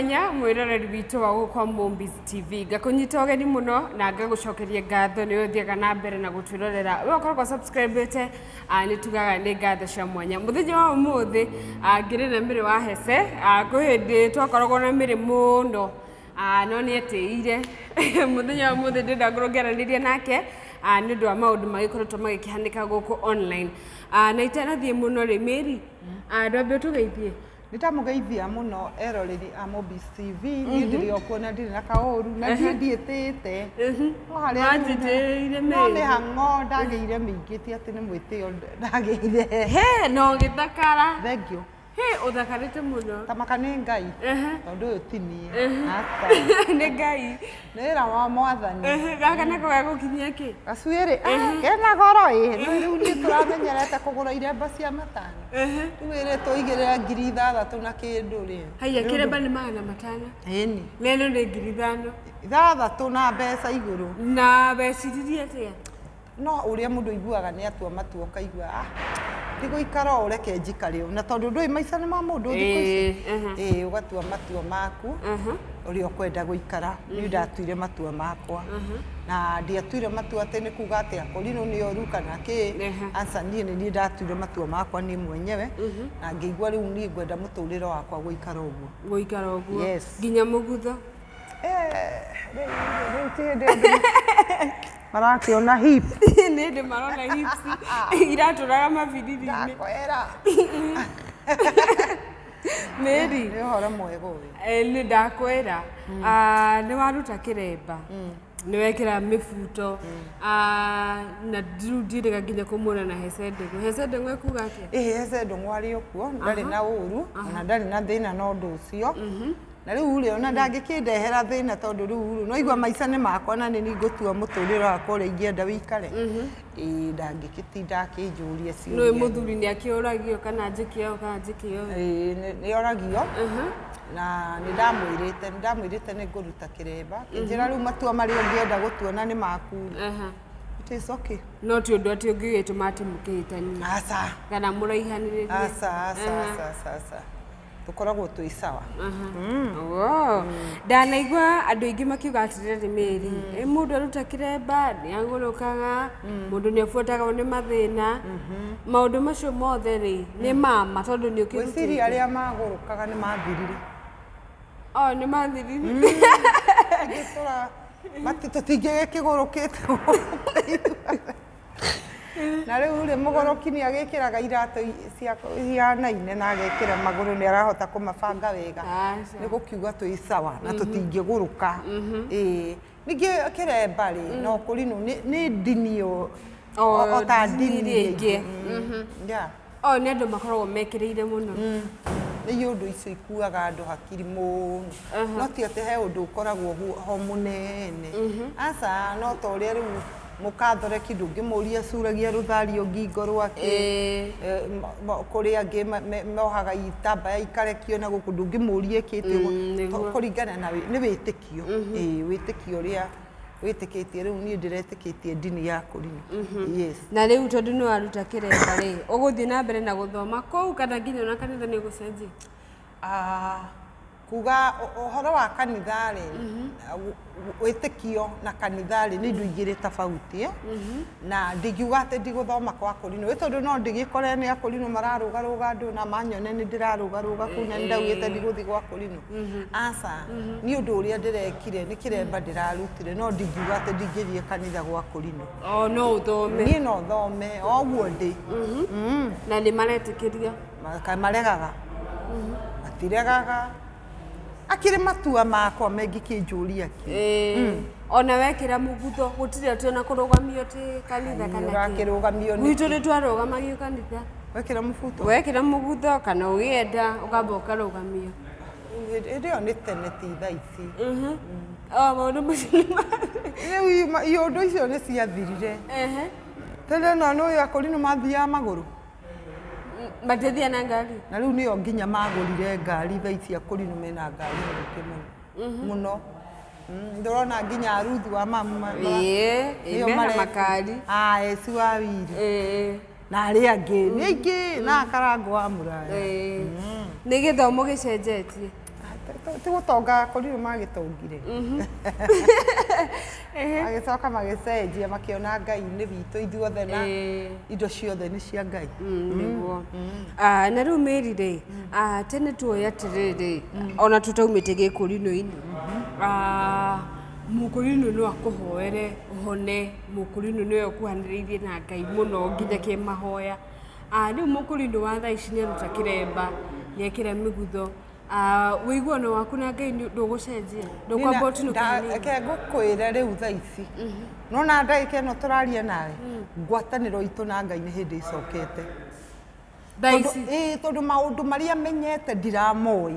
Mwanya mwĩroreri witũ wa gũkũ kwa Mombis TV. Ngakũnyita ũgeni mũno na ngagũcokeria ngatho nĩ ũthiaga na mbere na gũtwĩrorera. We ũkoragwo subscribe-ĩte, nĩ tugaga nĩ ngatho cia mwanya. Mũthenya wa ũmũthĩ ngĩrĩ na Mary wa Hece. Kwĩ hĩndĩ twakoragwo na Mary mũno, no nĩ etĩire. Mũthenya wa ũmũthĩ ndĩrenda ngorwo ngĩaranĩria nake nĩ ũndũ wa maũndũ magĩkoretwo magĩkĩhanĩka gũkũ online. Na itanathiĩ mũno rĩ, Mary, ndwambe ũtũgeithie. Nĩndamũgeithia mũno eroreri a Mobis TV. Niĩ ndĩrĩ o kuo na ndirĩ na kaũru na niĩ ndiĩtĩĩte. No harĩa Wanjĩtĩire. No Mary. mĩhang'o ndagĩire mĩingĩ, ti atĩ nĩ mwĩtĩo ndagĩire. He no gĩthakara. Thengiũ. He ũthakarĩte mũno. Tamaka nĩ Ngai, tondũ ũyũ ti niĩ. Aca. Nĩ Ngai. Nĩ wĩra wa Mwathani. Gaka nako gagũkinyia kĩ? Gacuĩrĩ kena goro ĩ, no rĩu niĩ tũramenyerete kũgũra iremba cia 500. Rĩu ĩrĩtwo igĩrĩra 6000 na kĩndũ rĩ. Haiya, kĩremba nĩ 500? Ĩni. Neno nĩ 5000. 6 na mbeca igũrũ. Na weciririe atĩa? No ũrĩa mũndũ aiguaga nĩ atua matua, ũkaigua ndigũikara ũũ, reke njikare ũũ, na tondũ ndũĩ maica nĩ ma mũndũ thikũ ici. Ĩĩ, ũgatua matua maku ũrĩa ũkwenda gũikara. Niĩ ndatuire matua makwa na ndiatuire matua atĩ nĩ kuga atĩ akorirwo nĩ oru kana kĩ. Aca, niĩ nĩ niĩ ndatuire matua makwa niĩ mwenyewe na ngĩigua rĩu niĩ ngwenda mũtũrĩre wakwa gũikara ũguo. Gũikara ũguo. Yes. Nginya mũgutho. Rĩu ti hĩndĩ andũ marakĩona hip. Nĩ hĩndĩ marona hips iratũraga mabiriri-inĩ. Ndakwĩra. Mary. Nĩ ũhoro mwega ũyũ. Nĩ ndakwĩra, nĩ waruta kĩremba, nĩ wekĩra mĩbuto, na rĩu ndirĩga nginya kũmuona na Hece Ndeng'u. Hece Ndeng'u ekuga atĩa? Ĩhĩ, Hece Ndung'u arĩ o kuo, ndarĩ na ũru ona ndarĩ na thĩna na ũndũ ũcio. Na rĩu rĩ, ona ndangĩkĩndehera thĩna, tondũ rĩu rĩ, no igua maica nĩ makwa na nĩ niĩ ngũtua mũtũrĩre wakwa ũrĩa ingĩenda wĩikare. Ĩĩ, ndangĩgĩtinda akĩnjũria Nĩ ciũria. Mũthuri nĩ akĩũragio kana njĩke ũũ kana njĩke ũũ? Ĩĩ, nĩ oragio na nĩ ndamwĩrĩte nĩ ngũruta kĩremba. Kĩnjĩra rĩu matua marĩa ũngĩenda gũtua na nĩ maku. It is okay. No ti ũndũ atĩ ũngĩgĩtũma atĩ mũkĩhĩtanie Aca. kana mũraihanĩrĩrie? Aca, aca, aca, aca, aca. Tũkoragwo twĩ sawa. Wow. Ndanaigua andũ aingĩ makiuga atĩrĩrĩ, Mary, ĩ mũndũ aruta kĩremba nĩ agũrũkaga, mũndũ nĩ abuatagwo nĩ mathĩna, maũndũ macio mothe rĩ, nĩ mama tondũ nĩ Gwĩciria ũkĩrutĩte? Arĩa magũrũkaga nĩ mathirire. Oh, nĩ mathirire. Angĩ tũtingĩgĩkĩgũrũkĩte, na rĩu rĩ, mũgũrũki nĩ agĩkĩraga iratũ cia ihanaine na agekĩra magũrũ nĩ arahota kũmabanga wega. Aca. Nĩ gũkiuga twĩ sawa na tũtingĩgũrũka. Ĩĩ, ningĩ kĩremba rĩ, no kũrinũ nĩ ndini o O o ta ndini ndini iria ingĩ. Yeah. O nĩ andũ makoragwo mekĩrĩire mũno. Nĩ iũndũ icio ikuaga andũ hakiri mũno, no ti atĩ he ũndũ ũkoragwo ho mũnene, aca. No ta ũrĩa rĩu mũkathoreki ndũngĩmũria curagia rũthario ngingo rwake. Kũrĩ angĩ mohaga itambaya ikarekio na gũkũ, ndũngĩmũria ĩkĩte ũguo. Kũringana na nĩ wĩtĩkio. Ĩĩ, wĩtĩkio ũrĩa wĩtĩkĩtie. Rĩu niĩ ndĩretĩkĩtie ndini ya kũrinũ, yes. Na rĩu tondũ nĩ waruta kĩremba rĩ, ũgũthiĩ na mbere na gũthoma kũu kana nginya ona kanitha nĩ ũgũcenjia? Ah, kuga ũhoro wa kanitha rĩ, wĩtĩkio na kanitha rĩ, nĩ indo igĩrĩ tofauti, eh? Na ndingiuga atĩ ndigũthoma kwa kũrinũ, ĩ tondũ no ndĩgĩkore nĩ akũrinũ mararũgarũga andũ na manyone nĩ ndĩrarũgarũga kũu na nĩndaugĩte ndigũthiĩ gwa kũrinũ. Aca, niĩ ũndũ ũrĩa ndĩrekire nĩ kĩremba ndĩrarutire, no ndingiuga atĩ ndingĩthiĩ kanitha gwa kũrinũ. O no ũthome? Niĩ no thome o ũguo ndĩ. Na nĩ maretĩkĩria? Maregaga? Matiregaga, akĩrĩ matua makwa mengĩkĩnjũria kĩ. Ĩĩ. Ona wekĩra mũgutho gũtirĩ atĩ ona kũrũgamio atĩ kanitha kana kĩ. Ũrakĩrũgamio nĩ? Gwitũ nĩ twarũgamagio kanitha. Wekĩra mũbuto? Wekĩra mũgutho kana ũgĩenda ũkamba ũkarũgamio. Hĩndĩ ĩyo nĩ tene, ti thaa ici. O maũndũ macio nĩ Rĩu iũndũ icio nĩ ciathirire. Tene no nĩ akũrinũ mathiaga magũrũ. Matithia na ngari? Na rĩu nĩo nginya magũrire ngari. Thaa ici akũrinũ mena ngari nyingĩ mũno mũno. Ndũrona nginya Ruthu wa mamu Ĩĩ, nĩo mena makari. Ah, eci wa wiri na arĩa angĩ nĩ aingĩ na akarango wa mũraya. Ĩĩ. Nĩ gĩthomo gĩcenjetie. Ti gũtonga akorirwo magĩtongire, magĩcoka magĩcenjia, makĩona Ngai nĩ witũ ithuothe na indo ciothe nĩ cia Ngai. Nĩguo. Ah, na rĩu Mary rĩ, tene tuoĩ atĩrĩrĩ, ona tũtaumĩte gĩkũrinũ-inĩ, mũkũrinũ no akũhoere ũhone, mũkũrinũ nĩwe ũkuhanĩrĩirie na Ngai mũno nginya kĩmahoya. Rĩu mũkũrinũ wa thaa ici nĩaruta kĩremba, nĩekĩra mĩgutho. Ũiguano waku na Ngai ndũgũcenjia, ndũkwamba ũtinũke hanini? Reke ngũkwĩre, rĩu thaa ici nona ndagĩka ĩno tũraria nawe, ngwatanĩro itũ na Ngai nĩ hĩndĩ ĩcokete. Thaa ici? Ĩĩ, tondũ maũndũ marĩa menyete ndiramoĩ.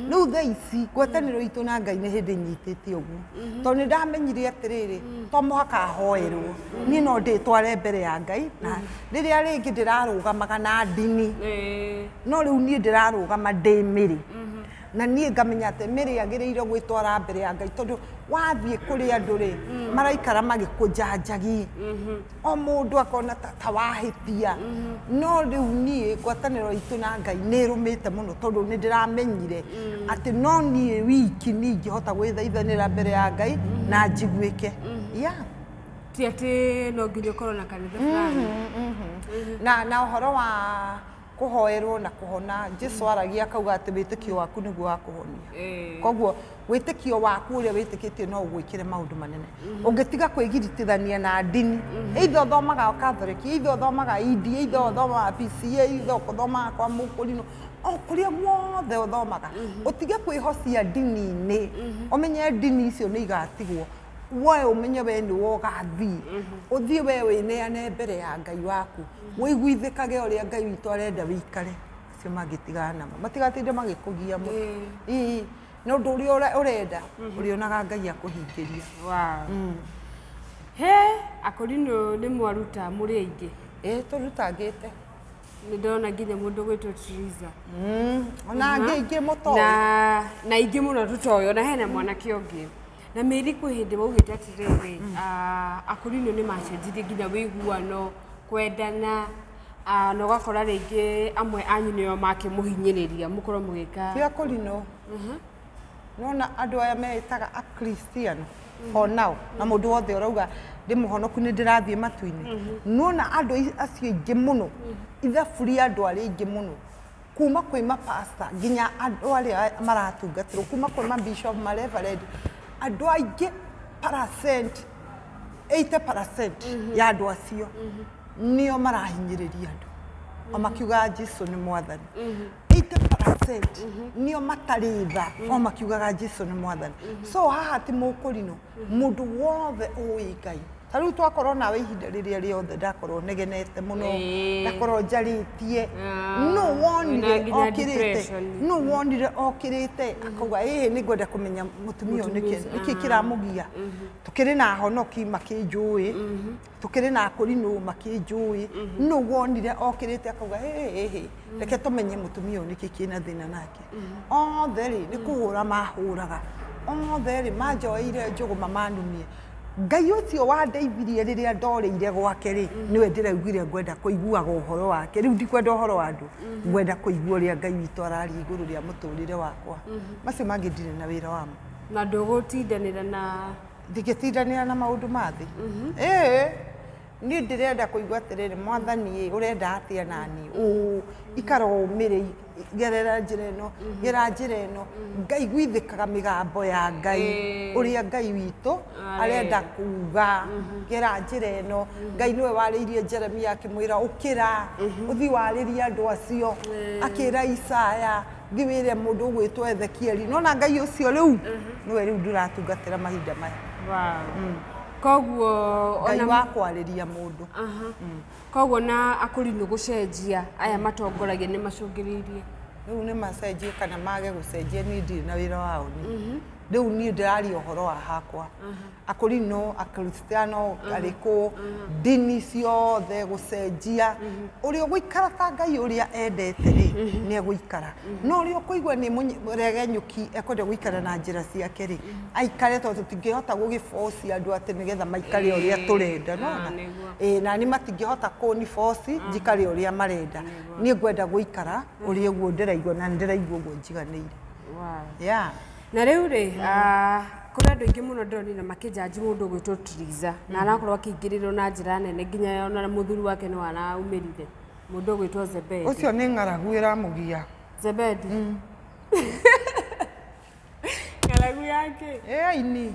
Rĩu thaa ici ngwatanĩro itũ na Ngai nĩ hĩndĩ nyitĩte ũguo, tondũ nĩ ndamenyire atĩrĩrĩ, to mũhaka hoerwo, niĩ no ndĩtware mbere ya Ngai. Na rĩrĩa rĩngĩ ndĩrarũgamaga na ndini, no rĩu niĩ ndĩrarũgama ndĩ mĩrĩ, na niĩ ngamenya atĩ mĩrĩ yagĩrĩire gwĩtwara mbere ya Ngai, tondũ wathiĩ kũrĩ andũ rĩ, maraikara magĩkũnjanjagi, o mũndũ akona ta wahĩtia. No rĩu niĩ ngwatanĩro itũ na Ngai nĩ ĩrũmĩte mũno, tondũ nĩ ndĩramenyire atĩ no niĩ wiki niĩ ingĩhota gwĩthaithanĩra mbere ya Ngai na njiguĩke, yeah. Ti atĩ no nginya ũkorwo na kanitha fulani. Na ũhoro wa kũhoerwo na kũhona, Jesu aragia akauga atĩ wĩtĩkio waku nĩguo wa kũhonia. Koguo wĩtĩkio waku ũrĩa wĩtĩkĩtie no ũgwĩkĩre maũndũ manene ũngĩtiga kwĩgiritithania na ndini, either ũthomaga Catholic, either ũthomaga Indi, either ũthomaga PCA, either ũthomaga kwa mũkũrinũ, o kũrĩa guothe ũthomaga, ũtige kwĩhocia ndini-inĩ. Ũmenye ndini icio nĩ igatigwo, we ũmenye we nĩwe ũgathiĩ, ũthiĩ we wĩneane mbere ya Ngai waku, wĩiguithĩkage ũrĩa Ngai witũ arenda wĩikare. Acio mangĩtigana namo matigatinde magĩkũgia mũno. Ĩĩ, nĩ ũndũ ũrĩa ũrenda ũrĩonaga Ngai akũhingĩria. Wow. He akũrinũ nĩ mwaruta mũrĩ aingĩ? Ĩĩ, tũrutangĩte. Nĩ ndona nginya mũndũ gwĩtwo Teresa. Ona angĩ aingĩ mũtoĩ. Na aingĩ mũno tũtoĩ, ona hena mwanake ũngĩ. Na Mary, kwĩ hĩndĩ waugĩte atĩrĩrĩ, akũrinũ nĩ macenjirie nginya wĩiguano, kwendana, na ũgakora rĩngĩ amwe anyu nĩo makĩmũhinyĩrĩria mũkorwo mũgĩka. Ti akũrinũ, nona andũ aya meĩtaga akristiano for now, na mũndũ wothe ũrauga ndĩ mũhonoku, nĩ ndĩrathiĩ matu-inĩ, nona andũ acio aingĩ mũno, ithabu rĩa andũ arĩa aingĩ mũno, kuma kwĩ mapasta nginya andũ arĩa maratungatĩrwo, kuma kwĩ mabishop, mareverend, andũ aingĩ percent 80% ya andũ acio nĩo marahinyĩrĩria andũ o makiugaga Jesu nĩ mwathani. 80% nĩo matarĩ tha o makiugaga Jesu nĩ mwathani. So haha ti mũkũrinũ, mũndũ wothe ũĩ Ngai. Ta rĩu twakorwo nawe ihinda rĩrĩa rĩothe, ndakorwo negenete mũno, ndakorwo njarĩtie, no wonire wĩna nginya okĩrĩte depression. No wonire okĩrĩte akauga, ĩhĩ, nĩ ngwenda kũmenya mũtumia ũyũ nĩkĩ, Mũtumia ũcio, nĩkĩ kĩramũgia. Tũkĩrĩ na ahonoki makĩnjũĩ, tũkĩrĩ na akũrinũ makĩnjũĩ, no wonire okĩrĩte akauga, hĩ hĩ hĩ, reke tũmenye mũtumia ũyũ nĩkĩ kĩna thĩna nake. Othe rĩ, nĩ kũhũra mahũraga, othe rĩ, manjoeire njũgũma manumie. Ngai ũcio wandeithirie rĩrĩa ndorĩire gwake rĩ, nĩwe ndĩraugire ngwenda kũiguaga ũhoro wake. Rĩu ndikwenda ũhoro wa andũ, ngwenda kũigua ũrĩa Ngai witũ araria igũrũ rĩa mũtũrĩre wakwa. Macio mangĩ ndirĩ na wĩra wamo. Na ndũgũtindanĩra na Ndingĩtindanĩra na maũndũ ma thĩ. Ĩĩ, niĩ ndĩrenda kũigua atĩrĩrĩ, mwathani ĩ, ũrenda atĩa nani ũũ? Ikara ũmĩrĩ, gerera njĩra ĩno, gera njĩra ĩno. Ngaiguithĩkaga mĩgambo ya Ngai, ũrĩa Ngai witũ arenda kuga, gera njĩra ĩno. Ngai nĩwe warĩirie Jeremia akĩmwĩra, ũkĩra ũthiĩ warĩrie andũ acio, akĩra Isaya, thiĩ wĩre mũndũ ũgwĩtwo Ezekieli. Nona Ngai ũcio rĩu nĩwe rĩu ndĩratungatĩra mahinda maya. Wow. Koguo Ngai ona wa kwarĩria mũndũ. Koguo na akũrinũ gũcenjia, aya matongoragia nĩ macũngĩrĩirie. Rĩu nĩ macenjie kana mage gũcenjia, niĩ ndirĩ na wĩra wao. Niĩ rĩu niĩ ndĩraria ũhoro wa hakwa. Akũrinũ, akristiano arĩkũ, ndini ciothe gũcenjia, ũrĩa ũgũikara ta Ngai ũrĩa endete rĩ, nĩ egũikara. No ũrĩa ũkũigua nĩ mũregenyũki, ekwenda gũikara na njĩra ciake rĩ, aikare, tondũ tũtingĩhota gũgĩboci andũ atĩ nĩgetha maikare ũrĩa tũrenda, nona. Nĩguo. Ĩĩ, na nĩ matingĩhota kũniboci njikare ũrĩa marenda. Niĩ ngwenda gũikara ũrĩa ũguo ndĩraigua, na nĩ ndĩraigua ũguo njiganĩire. Wow. Yeah. Na rĩu rĩ, kũrĩ andũ aingĩ mũno ndĩronire makĩnjanji mũndũ ũgwĩtwo Triza na arakorwo akĩingĩrĩrwo na njĩra nene nginya ona mũthuri wake nĩ waraumĩrire, mũndũ ũgwĩtwo Zebedi. Ũcio nĩ ng'aragu ĩramũgia. Zebedi ng'aragu yake. Ĩ aini.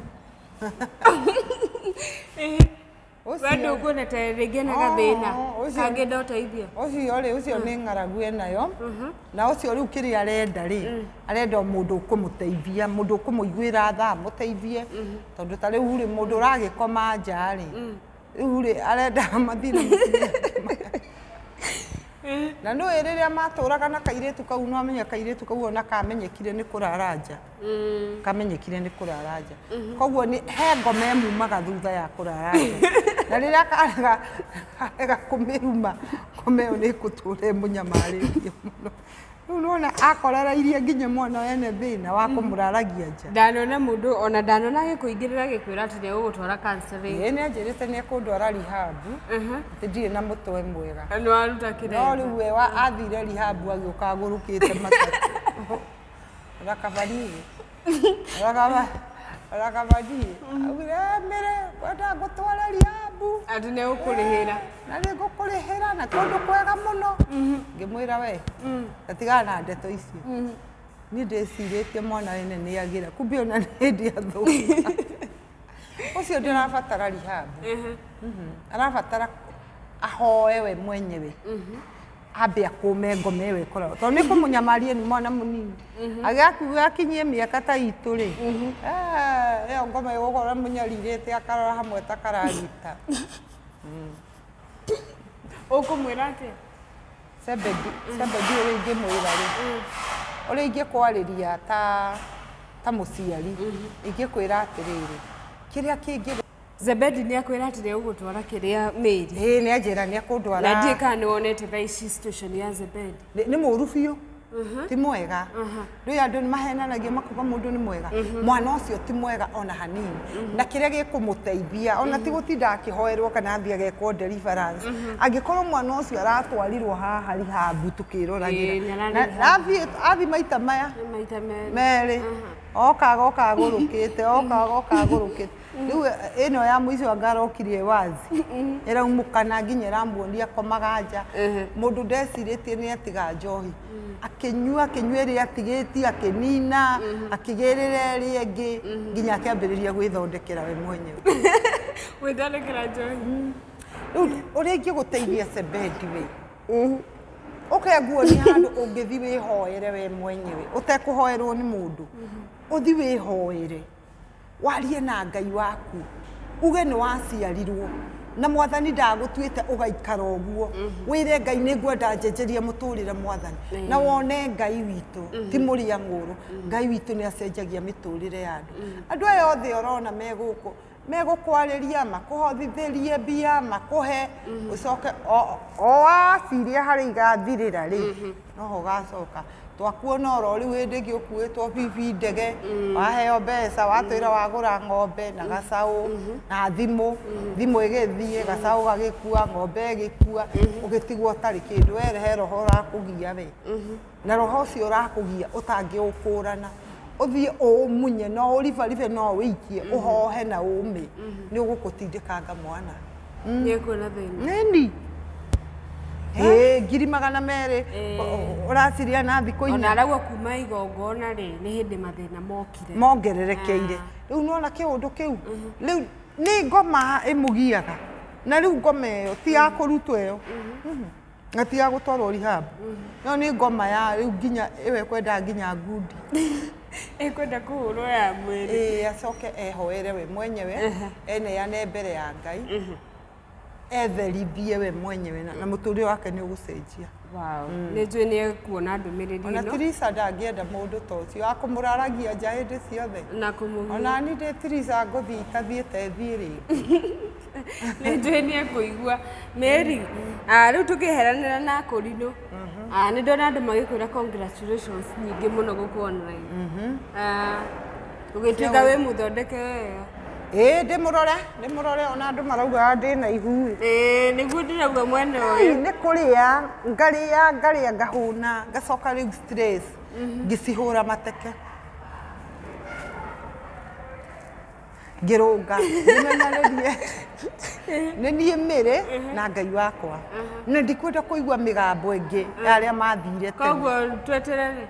We ndũkuona ta rĩngĩ ena gathĩna kangĩenda ũteithio? Ũcio rĩ, ũcio nĩ ng'aragu enayo, na ũcio rĩu kĩrĩa arenda rĩ, arenda o mũndũ ũkũmũteithia, mũndũ ũkũmũiguĩra tha amũteithie, tondũ ta rĩu rĩ, mũndũ ũragĩkoma nja rĩ, rĩu rĩ, arenda mathiĩ na mũtumia. Na nĩũĩ rĩrĩa matũraga na kairĩtu kau, nĩwamenya kairĩtu kau ona kamenyekire nĩ kũrara nja. Kamenyekire nĩ kũrara nja. Koguo nĩ he ngoma ĩmumaga thutha ya kũrara nja. Na rĩrĩa karega karega kũmĩruma, ngoma ĩyo nĩ ĩgũtũra ĩmũnyamarĩtie mũno. Rĩu nĩwona akorereirie nginya mwana wene thĩna wa kũmũraragia nja. Ndanona mũndũ ona ndanona agĩkũingĩrĩra agĩkwĩra atĩ nĩ egũgũtwara counseling. Ĩĩ, nĩ anjĩrĩte nĩ ekũndwara rehab, atĩ ndirĩ na mũtwe mwega. Nĩ waruta No kĩremba. rĩu we athire rehab agĩũka agũrũkĩte matatũ. Rakabani. Rakabani. Augire, "Mĩrĩ, kwenda ngũtware rehab." Atĩ nĩ egũkũrĩhĩra. Na nĩ ngũkũrĩhĩra na kũndũ kwega mũno. Ngĩmwĩra we, tatigana na ndeto icio. Niĩ ndĩcirĩtie mwana wene nĩ agĩra, kumbe ona nĩ hĩndĩ athũka. Ũcio ndĩrabatara rehab. Arabatara ahoe we mwenyewe. Ambe akũme ngoma ĩyo ĩkoragwo, tondũ nĩ kũmũnyamaria nĩ mwana mũnini. Agĩakinyie mĩaka ta itũ rĩ, ĩyo ngoma ĩgũkorwo ĩmũnyarirĩte akarora hamwe ta karagita. Ũkũmwĩra atĩa? Zebedi, Zebedi ũrĩa ingĩmwĩra rĩ, ũrĩa ingĩkwarĩria ta mũciari, ingĩkwĩra atĩrĩrĩ, kĩrĩa kĩngĩ Zebedi nĩ akwĩra atĩ nĩ egũgũtwara kĩrĩa mĩri. Ĩĩ, nĩ anjĩra nĩ ekũndwara. Na ndiĩ kana nĩ wonete thaa ici situation ya Zebedi. Nĩ mũũru biũ, ti mwega. Rĩu andũ nĩ mahenanagia makuga mũndũ nĩ mwega. Mwana ũcio ti mwega ona hanini. Na kĩrĩa gĩkũmũteithia, ona ti gũtinda akĩhoerwo kana athiĩ agekwo deliverance. Angĩkorwo mwana ũcio aratwarirwo haha rehab tũkĩroragĩra. Ĩĩ, nĩ ararĩ Na rehab. athiĩ maita maya Nĩ maita merĩ. merĩ, oka agoka agũrũkĩte, oka agoka agũrũkĩte. Rĩu ĩno ya mũico anga arokire wazi, ĩraumũkana nginya ĩramuonia komaga nja. Mũndũ ndecirĩtie nĩ atiga njohi, akĩnyua akĩnyua ĩrĩa atigĩtie, akĩnina, akĩgĩrĩra ĩrĩa ĩngĩ, nginya akĩambĩrĩria gwĩthondekera we mwenyewe. Gwĩthondekera njohi. Rĩu ũrĩa ingĩgũteithia Zebedi we, ũke nguonie handũ ũngĩthiĩ wĩhoere we mwenyewe ũtekũhoerwo nĩ mũndũ, ũthiĩ wĩhoere, warie na Ngai waku, uge nĩ waciarirwo na mwathani ndagũtuĩte ũgaikara ũguo, wĩre Ngai nĩ ngwenda njenjerie mũtũrĩre mwathani, na wone Ngai witũ ti mũrĩa ng'ũrũ. Ngai witũ nĩ acenjagia mĩtũrĩre ya andũ. Andũ aya othe ũrona me gũkũ megũkwarĩria, makũhothithĩrie mbia, makũhe, ũcoke o waciria harĩa igathirĩra rĩ, noho ũgacoka. Twakuona oro rĩu hĩndĩ ĩngĩ ũkuĩtwo bibi ndege, waheo mbeca, watwĩra wagũra ng'ombe na gacaũ na thimũ, thimũ ĩgĩthiĩ, gacaũ gagĩkua, ng'ombe ĩgĩkua, ũgĩtigwo ũtarĩ kĩndũ. We he roho ũrakũgia we, na roho ũcio ũrakũgia ũtangĩũkũrana, ũthiĩ ũũmunye, no ũribaribe, no ũikie, ũhohe na ũme, nĩ ũgũkũtindĩkanga mwana. Nĩ ekuona thĩna. Nĩni ĩĩ, 200,000 ũraciria na thikũ Ona inya. arauga kuma igongona rĩ, nĩ hĩndĩ mathĩna mokire. Mongererekeire. Rĩu nĩwona kĩũndũ kĩu, rĩu nĩ ngoma ĩmũgiaga, na rĩu ngoma ĩyo ti ya kũrutwo ĩyo, na ti ya gũtwarwo rehab, ĩyo nĩ ngoma ya rĩu nginya ĩyo ĩkwenda nginya ngundi. Ĩkwenda kũhũrwo ya mwĩrĩ. Ĩĩ, acoke ehoere we mwenyewe, eneane mbere ya Ngai, etherithie we mwenyewe, na mũtũrĩre wake nĩ ũgũcenjia. Wow. Nĩ njũĩ nĩ ekuona ndũmĩrĩri Ona ĩno. Tirisa ndangĩenda mũndũ ta ũcio wa kũmũraragia nja hĩndĩ ciothe. Na kũmũgia. Ona ni ndĩ Tirisa ngũthiĩ itathiĩte thiĩ rĩngĩ. Nĩ njũĩ nĩ ekũigua. Mary, rĩu tũkĩheranĩra na Kũrinũ, nĩ ndona andũ magĩkwĩra congratulations nyingĩ mũno gũkũ online. Ũgĩtuĩka wĩ mũthondeke wega. Ĩĩ, ndĩmũrore, ndĩmũrore, ona andũ maraugaga ndĩna ihu. Ĩĩ, nĩguo ndĩrauga mwena ũyũ. Nĩ kũrĩa, ngarĩa, ngarĩa ngahũna, ngacoka rĩu stress, ngĩcihũra mateke. Ngĩrũnga ngĩmenyanĩrie nĩ niĩ mĩrĩ na Ngai wakwa, na ndikwenda kũigua mĩgambo ĩngĩ ya arĩa mathire tene. Koguo tweterere.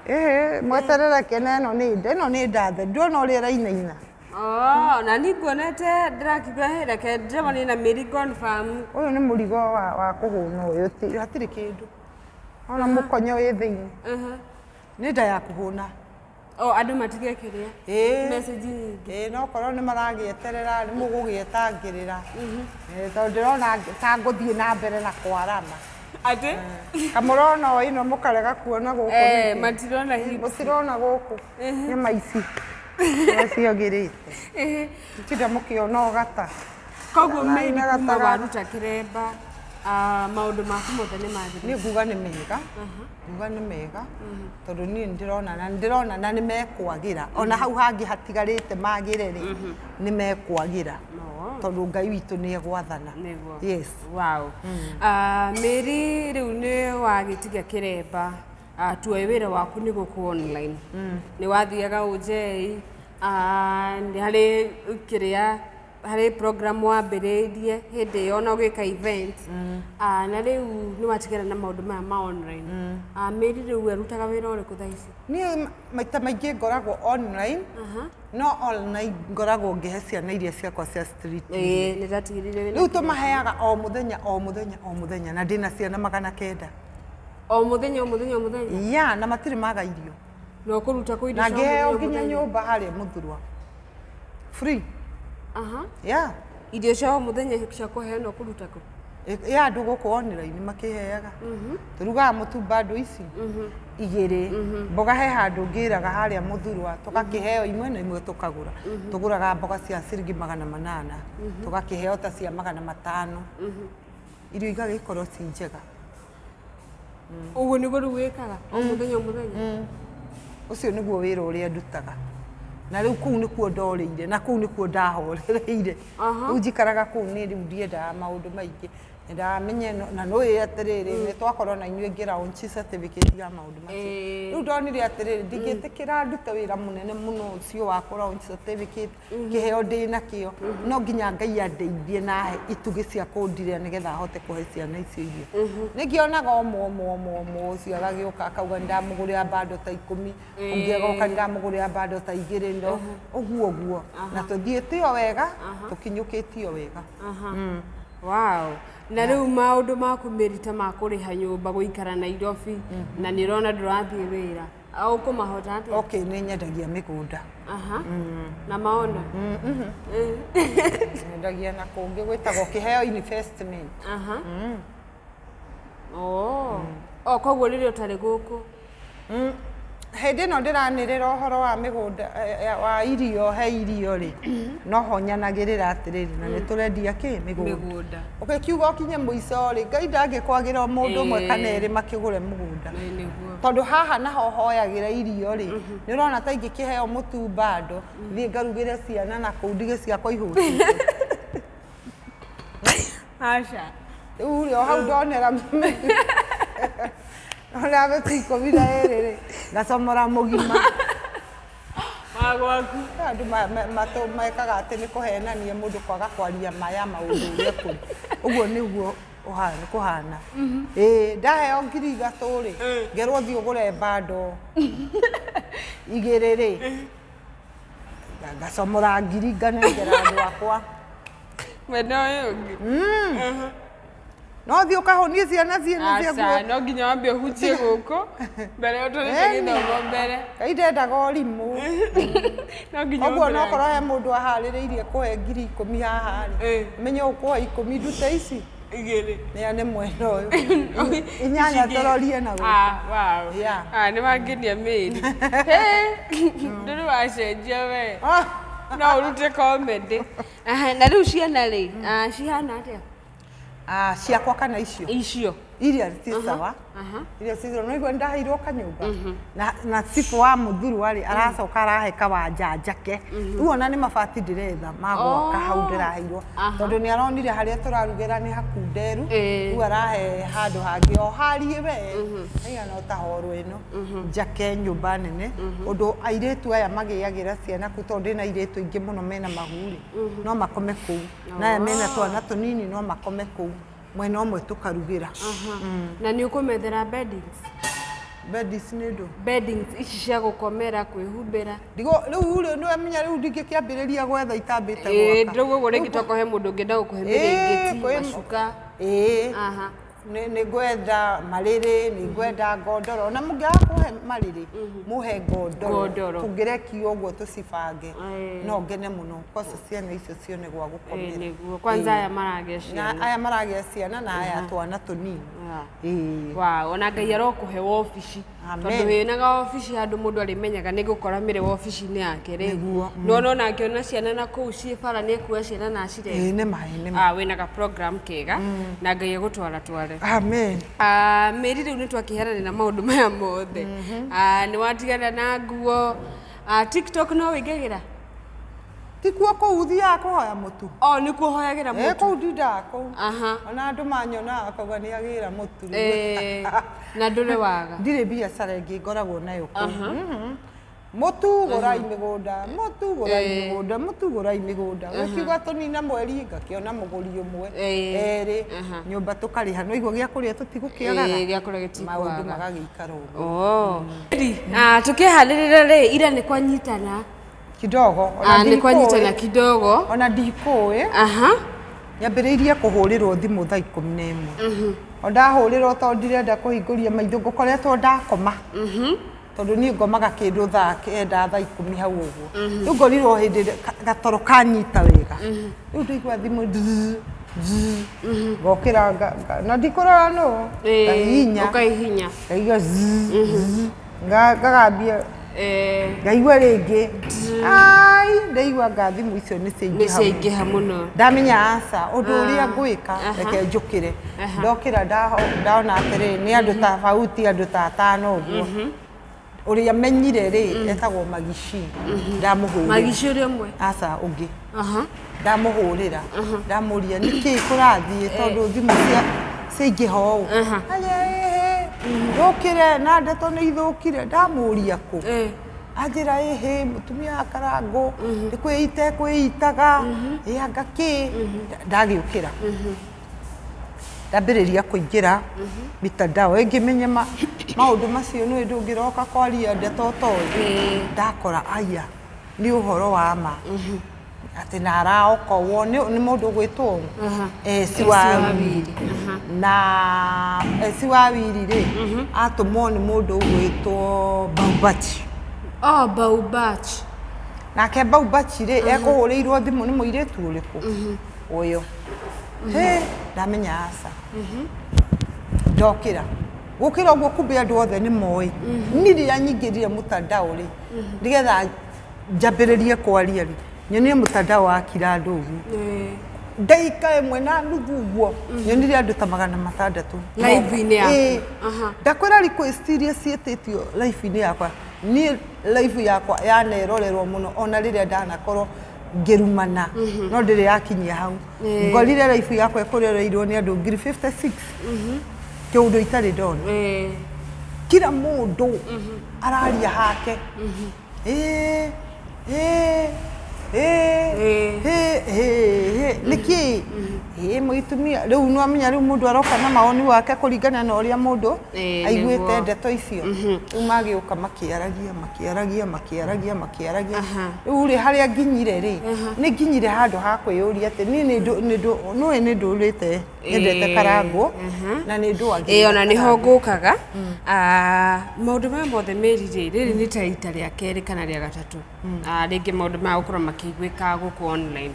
Ĩhĩ, mweterere kene, ĩno nĩ nda, ĩno nĩ ndathe, nduona ũrĩa ĩrainaina. Oh, na ni nguonete ndĩrakiuga, "Hey, reke ndĩremanie na Mary confirm." Ũyũ nĩ mũrigo wa kũhũna ũyũ, hatirĩ kĩndũ ona mũkonyo wĩ thĩinĩ. Nĩ nda ya kũhũna. O andũ matige kĩrĩa. Ĩĩ. Message nyingĩ. Ĩĩ, no korwo nĩ maragĩeterera nĩ mũgũgĩetangĩrĩra. Ĩĩ, tondũ ndĩrona ta ngũthiĩ na mbere na kwarama. Atĩ? Kamũrona o ĩno mũkarega kuona gũkũ Eh, nĩkĩ? matirona hips. Mũtirona gũkũ nyama ici ũrĩa ciagĩrĩte. Tinda mũkĩona ũgata. Koguo Na Mary, ina kuma gatagatĩ. waruta kĩremba, maũndũ maku mothe nĩ magĩrĩire? Niĩ nguga nĩ mega, nguga nĩ mega, tondũ niĩ nĩndĩrona na nĩndĩrona na nĩ mekwagĩra, ona hau hangĩ hatigarĩte magĩre rĩ, nĩ mekwagĩra. No. Tondũ Ngai witũ nĩ egwathana. Nĩguo. Yes. Wow. Mary, rĩu nĩ wagĩtiga kĩremba, tuoe wĩra waku nĩ gũkũ online, nĩ wathiaga ũnjei, nĩ harĩ kĩrĩa, harĩ program wambĩrĩirie hĩndĩ ĩyo na ũgĩka event, na rĩu nĩ watigana na maũndũ maya ma online. Mary rĩu arutaga wĩra ũrĩkũ thaa ici? Niĩ maita maingĩ ngoragwo online, no online ngoragwo ngĩhe ciana iria ciakwa cia street. Ĩĩ, nĩ ndatigĩrĩire wĩna Rĩu tũmaheaga o mũthenya, o mũthenya, o mũthenya, na ndĩna ciana 900. O mũthenya, o mũthenya, o mũthenya? Ya, na matirĩ maga irio. Na ũkũruta kũ irio Na cia ngĩheo mũthenya, o nginya mũthenya? nyũmba harĩa Mũthurwa free. Ya. Irio cia o mũthenya cia kũheana ũkũruta kũ? Ya, andũ gũkũ online makĩheaga. Tũrugaga mũtu bando ici igĩrĩ, mboga he handũ ngĩraga harĩa Mũthurwa, tũgakĩheo imwe na imwe tũkagũra. Tũgũraga mboga cia ciringi 800, tũgakĩheo ta cia 500, irio igagĩkorwo ci njega. Ũguo nĩguo rĩu wĩkaga o mũthenya, o mũthenya? Ũcio nĩguo wĩra ũrĩa ndutaga, na rĩu kũu nĩkuo ndorĩire na kũu nĩkuo ndahorereire. Rĩu njikaraga kũu nĩ rĩu ndiendaga maũndũ maingĩ, nyendaga menye na nĩũĩ atĩrĩrĩ, nĩ twakorwo na inyuĩ ngĩraunch certificate ya maũndũ macio. Rĩu ndonire atĩrĩrĩ, ndingĩtĩkĩra ndute wĩra mũnene mũno ũcio wa kũlaunch certificate, kĩheo ndĩ nakĩo, no nginya Ngai andeithie na ahe itugĩ cia kũndirĩa nĩgetha ahote kũhe ciana icio irio. Nĩngĩonaga ũmwe ũmwe ũmwe ũmwe ũcio agagĩũka akauga nĩndamũgũrĩra bando ta 10, ũngĩ agoka nĩndamũgũrĩra bando ta 2, ndo ũguo ũguo, na tũthiĩte o wega, tũkinyũkĩtie o wega. Wow. Na rĩu maũndũ maku Mary ta ma kũrĩha nyũmba, gũikara Nairobi, na nĩ ũrona ndũrathiĩ wĩra, ũkũmahota atĩa? Okay, nĩ nyendagia mĩgũnda. Na maona. Nyendagia na kũngĩ gwĩtagwo Kĩheo Investment. Oh. Oh, koguo rĩrĩa ũtarĩ gũkũ. Hĩndĩ ĩno ndĩranĩrĩra ũhoro wa mĩgũnda, wa irio, he irio rĩ, no ho nyanagĩrĩra atĩrĩrĩ, na nĩ tũrendia kĩ mĩgũnda. Mĩgũnda. Ũgĩkiuga ũkinye mũico rĩ, Ngai ndangĩkwagĩra o mũndũ ũmwe kana erĩ makĩgũre mũgũnda. Ĩĩ, nĩguo. Tondũ haha naho hoyagĩra irio rĩ, nĩ ũrona ta ingĩkĩheo mũtu bando thiĩ ngarugĩre ciana na kũu ndige ciakwa ihũtĩte? Aca. Rĩu rĩ, o hau ndonera ndonera mĩtu 12 rĩ, ngacomora mũgima. Wa gwaku. Andũ mekaga atĩ nĩ kũhenania mũndũ kwaga kwaria maya maũndũ ũrĩa kũrĩ. Ũguo nĩguo kũhana. Ĩĩ, ndaheo 3000 rĩ, ngerwo thiĩ ũgũre bando 2 rĩ, ngacomora 1000 nganengera andũ akwa. Mwena ũyũ ũngĩ. No thiĩ ũkahũnie ciana ciene. Aca, ciaku. no nginya wambe ũhunjie gũkũ mbere ũtwarĩte Ĩni. gĩthomo mbere. Ngai ndendaga ũrimũ. No nginya Ũguo wambe. no korwo he mũndũ aharĩrĩirie kũhe 10,000 haha rĩ, menye ũkũhe 10 ndute ici 2. Nĩa nĩ mwena ũyũ 8 tũrorie na gũkũ. Ah, wow. Yeah. Ah, nĩ wangenia Mary. Hey, ndũrĩ wacenjia we. No ũrute comedy. Aha, na rĩu ciana rĩ, cihana atĩa? Ah, ciakwa kana icio? Icio. Iria ti sawa, irio ci sawa. Nĩigua ndaheirwo kanyũmba na cibũ wa mũthuru arĩ aracoka arahe kawanja njake. Rĩu ona nĩ mabati ndĩretha ma gwaka hau ndĩraheirwo, tondũ nĩ aronire harĩa tũrarugĩra nĩ hakunderu. Rĩu arahe handũ hangĩ o hariĩ we haigana o ta horo ĩno, njake nyũmba nene ũndũ airĩtu aya magĩagĩra ciana kũu, tondũ ndĩna airĩtu aingĩ mũno mena mahu-rĩ, no makome kũu, na aya mena twana tũnini no makome kũu, mwena ũmwe tũkarugĩra. Na nĩ ũkũmethera beddings? Beddings nĩ ndũ? Beddings ici cia gũkomera, kwĩhumbĩra. Ndigo rĩu rĩ, nĩwamenya rĩu ndingĩkĩambĩrĩria gwetha itambĩte gwaka. Ndĩrauga ũguo rĩngĩ tokorwo he mũndũ ũngĩenda gũkũhe mĩrĩngĩti, macuka. Nĩ ngwenda marĩrĩ, nĩ ngwenda ngondoro, ona mũngĩaga kũhe marĩrĩ, mũhe ngondoro. Ngondoro. Tũngĩrekio ũguo tũcibange, no ngene mũno kwaca ciana icio cione gwa gũkomera. Nĩguo kwanza aya maragĩa Na ciana. Aya maragĩa ciana na aya twana tũnini. Wow, ona Ngai arokũhe wobici. Amen. Tondũ wĩna gaobici handũ mũndũ arĩmenyaga nĩ ngũkora mĩrĩ wobici-inĩ yake rĩ. Nĩguo. Nĩwona ona angĩona ciana na kũu ciĩ bara nĩ ekuoya ciana na acirehe. Ĩĩ, nĩ ma, ĩĩ, nĩ ma. Ah, wĩna ga program kega na Ngai agũtwara tware. Amen. Ah, Mary, rĩu nĩ twakĩherana na maũndũ maya mothe. Ah, nĩ watigana na nguo. Ah, TikTok no wĩingagĩra? Tikuo kũu thiaga kũhoya mũtu. O nĩkuo hoyagĩra mũtu? Kũu ndindaga kũu. Ona andũ manyonaga akauga nĩ agĩra mũtu rĩu. Na ndũrĩ waga? Ndirĩ biacara ĩngĩ ngoragwo nayo kũu. Mũtu gũrai mĩgũnda, mũtu gũrai mĩgũnda, mũtu gũrai mĩgũnda. Gũkiuga tũnina mweri ngakĩona mũgũri ũmwe, erĩ, nyũmba tũkarĩha, no igua gĩa kũrĩa tũtigũkĩagaga. Gĩa kũrĩa gĩtikwaga. Maũndũ magagĩikara ũguo. Oh. Ah, tukiharĩrĩra rĩ, ira nĩ kwanyitana. Kidogo ona Ah, nĩ kwanyitana ndikũĩ. kidogo. Ona ndikũĩ. Nyambĩrĩirie kũhũrĩrwo thimũ thaa 11. O ndahũrĩrwo, tondũ ndirenda kũhingũria maitho, ngũkoretwo ndakoma, tondũ niĩ ngomaga kĩndũ thaa 9, thaa 10 hau ũguo. Rĩu ngorirwo hĩndĩ ĩrĩa gatoro kanyita wega, rĩu ndaigua thimũ zzz, zzz, ngokĩra na ndikũrora nũ, ngahihinya. Ũkahihinya. Ngaigua zzz, zzz, ngagambia, ngaigua rĩngĩ, ai, ndaigua nga thimũ icio nĩ Nĩ ciaingĩha mũno. Ciaingĩha mũno. Ndamenya aca, ũndũ ũrĩa ngwĩka, reke njũkĩre. Ndokĩra ndona atĩrĩrĩ, nĩ andũ tofauti, andũ ta atano ũguo. Ũrĩa menyire rĩ, etagwo Magici. Ndamũhũrĩra. Magici ũrĩa ũmwe? Aca, ũngĩ. Ndamũhũrĩra, ndamũria nĩkĩ kũrathiĩ, tondũ thimũ ciaingĩha ũũ. Aya, ĩhĩ, ndũkĩre na ndeto nĩ ithũkire. Ndamũria kũ, anjĩra ĩhĩ, mũtumia wa Karangũ nĩ kwĩita ekwĩitaga, ĩ anga kĩ. Ndagĩũkĩra, ndambĩrĩria kũingĩra mitandao ĩngĩmenye maũndũ macio, nĩ ndũngĩroka kwaria ndeto ũtoĩ. Ndakora aya nĩ ũhoro wa ma atĩ na araokowo nĩ mũndũ ũgwĩtwo Esi wa Wiri, na Esi wa Wiri rĩ, atũmwo nĩ mũndũ ũgwĩtwo Baubachi. Oh, Baubach. Nake Baubachi rĩ, ekũhũrĩirwo thimũ nĩ mũirĩtu ũrĩkũ ũyũ. Hĩ, ndamenya aca. Ndokĩra gũkĩra ũguo, kumbe andũ othe nĩ moĩ niĩ rĩrĩa nyingĩrire mũtandao rĩ, nĩgetha njambĩrĩrie kwaria rĩ, nyonire mũtandao wakira andũ ũguo ndagĩka 1.5 ũguo, nyonire andũ ta 600. Live-inĩ yaku. Ĩĩ. Ndakwĩra request iria ciĩtĩtio live-inĩ yakwa, niĩ live yakwa yanerorerwo mũno, ona rĩrĩa ndanakorwo ngĩrumana no ndĩrĩ yakinyia hau. Ngorire live yakwa ĩkũrereirwo nĩ andũ ngiri 56, kĩũndũ itarĩ ndona. Kila mũndũ araria hake, ĩĩ ĩĩ ĩĩ ĩĩ ĩĩ, nĩkĩ ĩĩ mũitumia rĩu nĩwamenya rĩu mũndũ aroka na mawoni wake kũringana na ũrĩa mũndũ aiguĩte ndeto icio. Rĩu magĩũka makĩaragia, makĩaragia, makĩaragia, makĩaragia. Rĩu rĩ, harĩa nginyire rĩ, nĩ nginyire handũ ha kwĩyũria atĩ niĩ nĩũĩ nĩ ndũrĩte nyendete Karangũ na nĩ ndũagĩrĩra Ĩĩ, ona nĩho Karangũ. ngũkaga. Ah, maũndũ maya mothe Mary rĩ, rĩrĩ nĩ ta ita rĩa kerĩ kana rĩa gatatũ. Ah, rĩngĩ maũndũ maya gũkorwo makĩiguĩka gũkũ online.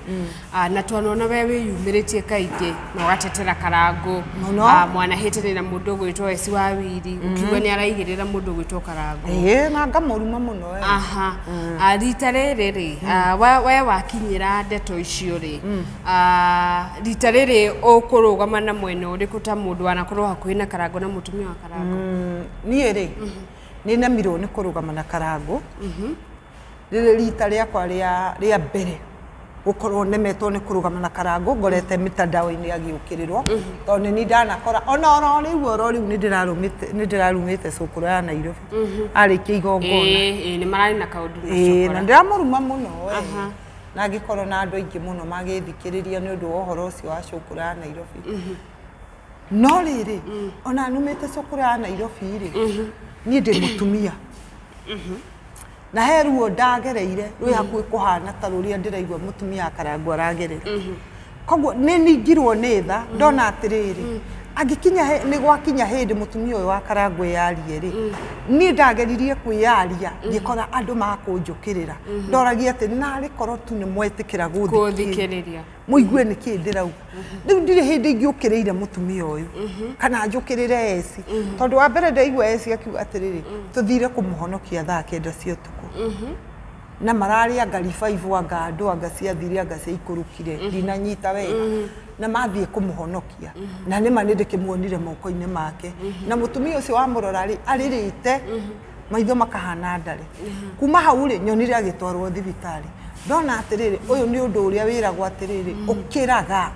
Ah, na twanona we wĩyumĩrĩtie. Kaingĩ na ũgatetera Karangũ. Mũno. Mwanahĩtania na mũndũ ũgwĩtwo Eci wa Wiri, ũkiuga nĩ araigĩrĩra mũndũ ũgwĩtwo Karangũ. Ĩĩ, na ngamũruma mũno we. Aha. Rita rĩrĩ rĩ, we wakinyĩra ndeto icio rĩ, rita rĩrĩ ũkũrũgama na mwena ũrĩkũ ta mũndũ wanakorwo hakuhĩ na Karangũ na mũtumia wa Karangũ? Niĩ rĩ, nĩ nemirwo nĩ kũrũgama na Karangũ. Rĩrĩ rita rĩakwa rĩa mbere gũkorwo nemetwo nĩ kũrũgama na Karangũ, ngorete mitandao-inĩ agĩũkĩrĩrwo, tondũ nĩ niĩ ndanakora ona oro rĩu nĩ ndĩrarumĩte cũkũrũ ya Nairobi arĩkia igongona. Ĩĩ, nĩ mararĩ na kaũndũ na Ĩĩ, na cũkũra. ndĩramũruma mũno we. Na ngĩkorwo na andũ aingĩ mũno magĩthikĩrĩria nĩ ũndũ wa ũhoro ũcio wa cũkũrũ ya Nairobi. No rĩrĩ, ona numĩte cũkũrũ ya Nairobi rĩ, niĩ ndĩ mũtumia na he ruo ndagereire rwĩ hakuhĩ kũhana ta rũrĩa ndĩraigua mũtumia wa Karangũ aragerera. Koguo nĩ ningirwo nĩ tha ndona atĩrĩrĩ, angĩkinya nĩ gwakinya hĩndĩ mũtumia ũyũ wa Karangũ eyarie rĩ, niĩ ndageririe kwĩyaria, ngĩkora andũ makũnjũkĩrĩra. Ndoragia atĩ narĩ korwo tu nĩ mwetĩkĩra gũthikĩrĩria, gũthikĩrĩria, mũigue nĩkĩ ndĩrauga. Rĩu ndirĩ hĩndĩ ingĩũkĩrĩire mũtumia ũyũ kana njũkĩrĩre Eci, tondũ wa mbere ndaigua Eci akiuga atĩrĩrĩ, tũthire kũmũhonokia thaa 9 cia ũtukũ na mararĩ anga revive, anga andũ anga ciathire, anga ciaikũrũkire, ndinanyita wega, na mathiĩ kũmũhonokia na nĩma nĩ ndĩkĩmuonire moko-inĩ make, na mũtumia ũcio wamũrora rĩ, arĩrĩte maitho makahana ndare. Kuma hau rĩ, nyonire agĩtwarwo thibitarĩ. Ndona atĩrĩrĩ, ũyũ nĩ ũndũ ũrĩa wĩragwo atĩrĩrĩ, ũkĩraga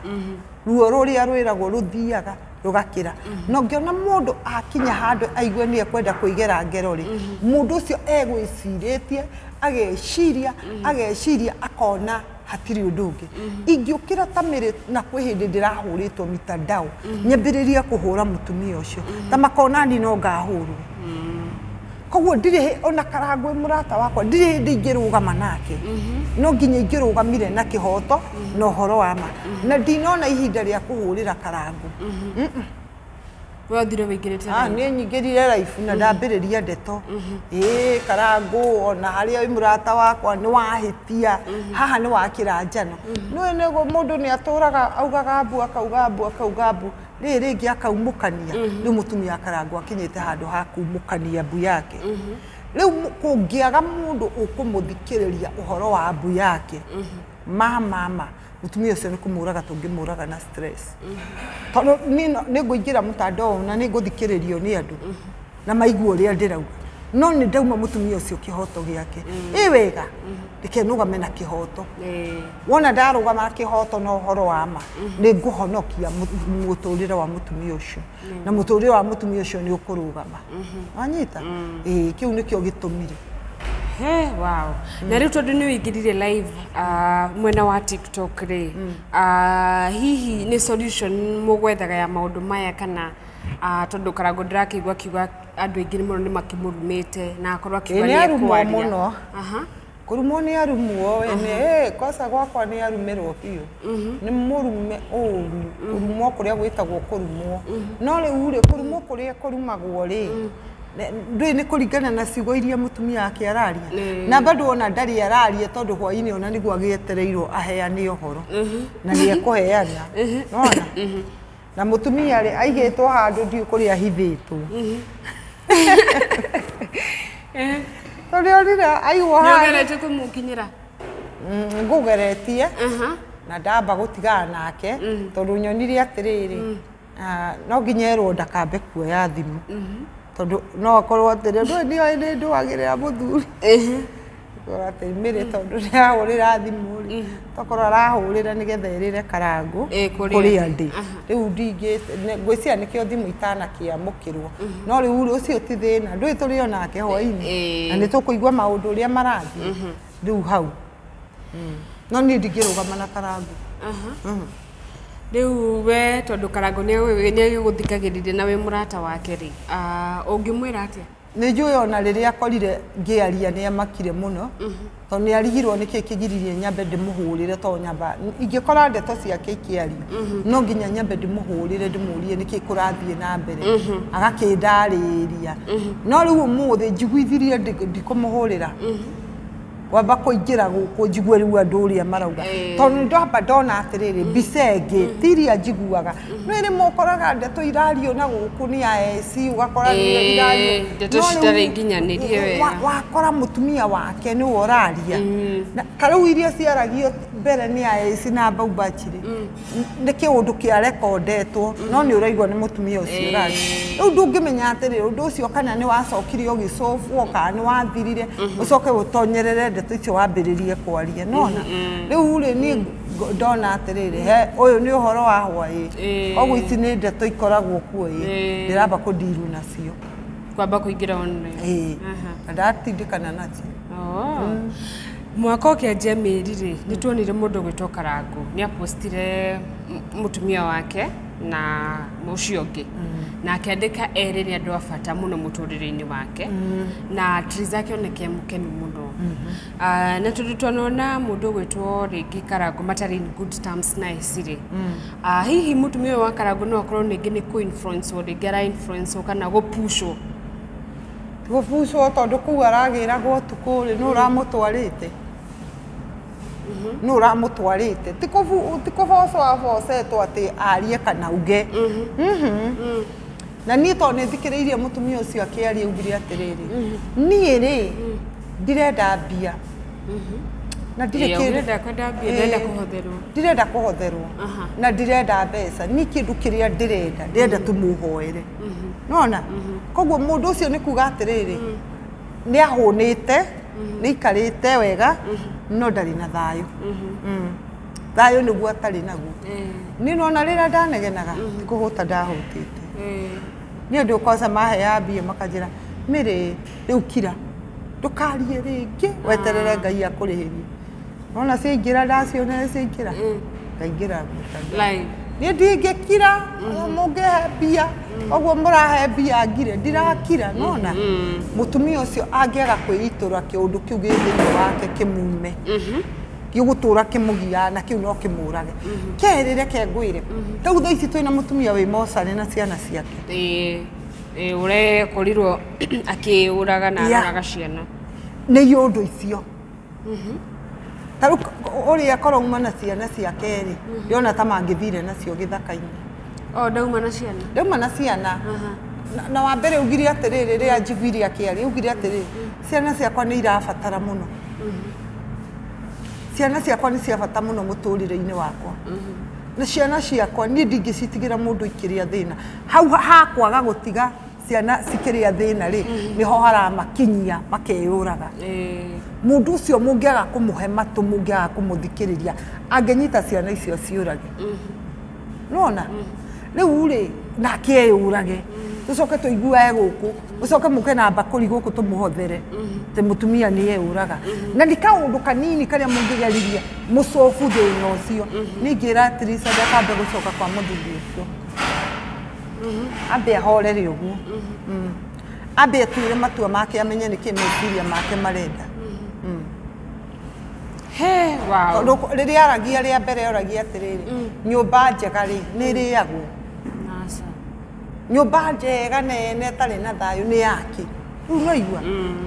ruo rũrĩa rwĩragwo rũthiaga rũgakĩra. Na ũngĩona mũndũ akinya handũ aigue nĩ ekwenda kwĩgera ngero rĩ, mũndũ ũcio egwĩcirĩtie, ageciria, ageciria, akona hatirĩ ũndũ ũngĩ. Ingĩũkĩra ta mĩrĩ na kwĩ hĩndĩ ndĩrahũrĩtwo mitandao, nyambĩrĩrie kũhũra mũtumia ũcio ta makonani, no ngahũrwo. Koguo ndirĩ ona Karangũ mũrata wakwa, ndirĩ hĩndĩ ingĩrũgama nake. No nginya ingĩrũgamire na kĩhoto na ũhoro wa ma, na ndinona ihinda rĩa kũhũrĩra Karangũ. We ũthire wĩingĩrĩte live. Niĩ nyingĩrire live na ndambĩrĩria ndeto, ĩĩ, Karangũ, ona harĩa wĩ mũrata wakwa, nĩ wahĩtia haha, nĩ wakĩra njano. Nĩũĩ nĩguo mũndũ nĩ atũraga augaga mbu, akauga mbu, akauga mbu, rĩrĩ rĩngĩ akaumũkania. Rĩu mũtumia wa Karangũ akinyĩte handũ ha kumũkania mbu yake. Rĩu kũngĩaga mũndũ ũkũmũthikĩrĩria ũhoro wa mbu yake, mama mũtumia ũcio nĩ kũmũraga tũngĩmũraga na stress, tondũ niĩ nĩ ngũingĩra mũtandao na nĩ ngũthikĩrĩrio nĩ andũ na maigua ũrĩa ndĩrauga, no nĩ ndauma mũtumia ũcio kĩhoto gĩake. Ĩ wega, reke nũgame na kĩhoto. Wona ndarũgama na kĩhoto na ũhoro wa ma, nĩ ngũhonokia mũtũrĩre wa mũtumia ũcio, na mũtũrĩre wa mũtumia ũcio nĩ ũkũrũgama. Wanyita? Ĩĩ, kĩu nĩkĩo gĩtũmire. He, wow. Na rĩu tondũ nĩ wĩingĩrire live mwena wa TikTok rĩ, hihi nĩ solution mũgwethaga ya maũndũ maya kana tondũ Karangũ ndĩrakĩigua akiuga andũ aingĩ mũno nĩ makĩmũrumĩte na akorwo akiuga Ĩĩ, nĩ nĩ arumwo ekwaria. Mũno. Kũrumwo nĩ arumwo we, nĩ kosa gwakwa nĩ arumĩrwo biũ, nĩ mũrume ũru, kũrumwo kũrĩa gwĩtagwo kũrumwo. No rĩu rĩ, kũrumwo kũrĩa kũrumagwo rĩ, ndũĩ nĩ kũringana na ciugo iria mũtumia wake araria, na bado ona ndarĩ araria, tondũ hwainĩ ona nĩguo agĩetereirwo aheane ũhoro na nĩ ekũheana. Nona na mũtumia rĩ, aigĩtwo handũ ndiũ kũrĩa ahithĩtwo, tondũ onire aigwo Nĩ handũ. ũgeretie kũmũkinyĩra? Ngũgeretie na ndamba gũtigana nake, tondũ nyonire atĩrĩrĩ, no nginya erwo ndakambe kuoya thimũ, tondũ no akorwo atĩrĩ, ndũĩ nĩoĩ nĩ ndũagĩrĩra mũthuri. Korwo atĩ mĩrĩ, tondũ nĩ ahũrĩra thimũ rĩ, tokorwo arahũrĩra nĩgetha ĩrĩre Karangũ Ĩ, kũrĩa kũrĩa ndĩ. Rĩu ndingĩ ngwĩciria nĩkĩo thimũ itanakĩamũkĩrwo, no rĩu rĩ, ũcio ti thĩna, ndũĩ tũrĩ o nake hwainĩ na nĩ tũkũigua maũndũ ũrĩa marathiĩ rĩu hau. No niĩ ndingĩrũgama na Karangũ. Rĩu we tondũ Karangũ nĩ agĩgũthikagĩrĩria na wĩ mũrata wake rĩ, ũngĩmwĩra atĩa? Nĩ njũĩ ona rĩrĩa akorire ngĩaria nĩ amakire mũno, tondũ nĩ arigirwo nĩkĩ kĩgiririe nyambe ndĩmũhũrĩre, tondũ nyamba ingĩkora ndeto ciake ikĩario, no nginya nyambe ndĩmũhũrĩre ndĩmũrie nĩkĩ kũrathiĩ na mbere, agakĩndarĩria. No rĩu ũmũthĩ njiguithirie ndikũmũhũrĩra. Wamba kũingĩra gũkũ njigue rĩu andũ ũrĩa marauga, tondũ nĩ ndamba ndona atĩrĩrĩ, mbica ĩngĩ ti iria njiguaga, no ĩrĩ mũkoraga ndeto irario na gũkũ nĩ aeci, ũgakora nĩ irario. Ndeto No rĩu citarĩ nginyanĩrie wega. Wakora mũtumia wake nĩwe ũraria. Na ta rĩu iria ciaragio mbere nĩ aeci na mbaubachirĩ, nĩ kĩũndũ kĩa rekondetwo, no nĩ ũraigua nĩ mũtumia ũcio ũraria. Rĩu ndũngĩmenya atĩrĩrĩ, ũndũ ũcio kana nĩ wacokire ũgĩcobwo kana nĩ wathirire, ũcoke ũtonyerere ndeto icio wambĩrĩrie kwaria. Nona rĩu rĩ, niĩ ndona atĩrĩrĩ, he ũyũ nĩ ũhoro wa hwaĩ. Koguo ici nĩ ndeto ikoragwo kuo ĩ, ndĩramba kũndiru nacio. Kwamba kũingĩra online. Ĩĩ, na ndatindĩkana nacio. Oh. Mwaka ũkĩanjia mĩeri rĩ, nĩ tuonire mũndũ gwĩtwo Karangũ nĩ apostire mũtumia wake na ũcio ũngĩ, na akĩandĩka erĩ nĩ andũ a bata mũno mũtũrĩre-inĩ wake, na Triza akĩoneka e mũkenu mũno. Ah, na tondũ twanona mũndũ ũgwĩtwo rĩngĩ Karangũ matarĩ in good terms na ici rĩ, ah, hihi mũtumia ũyũ wa Karangũ no akorwo rĩngĩ nĩ kũ-influence rĩngĩ ara influence kana gũpushwo? Gũbucwo, tondũ kũu aragĩragwo ũtukũ rĩ, nũ ũramũtwarĩte? Nũ ũramũtwarĩte? Ti kũbocwo abocetwo atĩ arie kana uge. Na niĩ tondũ nĩ thikĩrĩirie mũtumia ũcio akĩaria, augire atĩrĩrĩ, niĩ rĩ, ndirenda mbia na ndirĩ Ĩĩ, kĩndũ. augire ndakwenda mbia, ndĩrenda kũhotherwo. Ndirenda kũhotherwo na ndirenda mbeca. Niĩ kĩndũ kĩrĩa ndĩrenda, ndĩrenda tũmũhoere. Nona koguo mũndũ ũcio nĩ kuga atĩrĩrĩ, nĩ ahũnĩte, nĩ aikarĩte wega, no ndarĩ na thayũ. Thayũ nĩguo atarĩ naguo. Niĩ nona rĩrĩa ndanegenaga, ti kũhũta ndahũtĩte. Niĩ ndũ kwanza maheaga mbia makanjĩra, mĩrĩ rĩu kira, ndũkarie rĩngĩ, weterere Ngai akũrĩhĩrie. Nona ciaingĩra, ndacionere ciaingĩra, ngaingĩra mũtandao. Live. Niĩ ndingĩkira mũngĩhe mbia ũguo mũrahe mbia ngire, ndirakira. Nona mũtumia ũcio angĩaga kwĩitũra kĩũndũ kĩu gĩ thĩinĩ wake kĩmume, gĩgũtũra kĩmũgiaga, na kĩu no kĩmũrage. Kerĩ, reke ngwĩre, rĩu thaa ici twĩna mũtumia wĩ mocarĩ na ciana ciake. Ĩĩ, ĩĩ, ũrekorirwo akĩũraga na aroraga ciana. Nĩ iũndũ icio ta rĩu ũrĩa akorwo na ciana ciake rĩ, ndĩrona ta mangĩthire nacio gĩthaka-inĩ. O ndauma na ciana. Ndauma na ciana. Na wa mbere ugire atĩrĩrĩ, rĩrĩa njiguire akĩaria, ugire atĩrĩrĩ, ciana ciakwa nĩ irabatara mũno, ciana ciakwa nĩ cia bata mũno mũtũrĩre-inĩ wakwa, na ciana ciakwa niĩ ndingĩcitigĩra mũndũ ikĩrĩa thĩna. Hau hakwaga gũtiga ciana cikĩrĩa thĩna rĩ, nĩho haramakinyia makeyũraga. Mũndũ ũcio mũngĩaga kũmũhe matũ, mũngĩaga kũmũthikĩrĩria, angĩnyita ciana icio ciũrage. Nona rĩu rĩ, nake eyũrage, tũcoke tũiguae gũkũ, ũcoke mũke na mbakũri gũkũ tũmũhothere atĩ mũtumia nĩ eyũraga. Na nĩ kaũndũ kanini karĩa mũngĩgeririe mũcobu thĩna ũcio. Ningĩra Teresa ndakambe gũcoka kwa mũthuri ũcio, ambe ahorere ũguo. Ambe atuĩre matua make, amenye nĩkĩ meciria make marenda. He, wow. Tondũ rĩrĩa aragia rĩa mbere, oragia atĩrĩrĩ, nyũmba njega rĩ, nĩ ĩrĩagwo? Aca. Nyũmba njega nene ĩtarĩ na thayũ nĩ yake? Rĩu naigua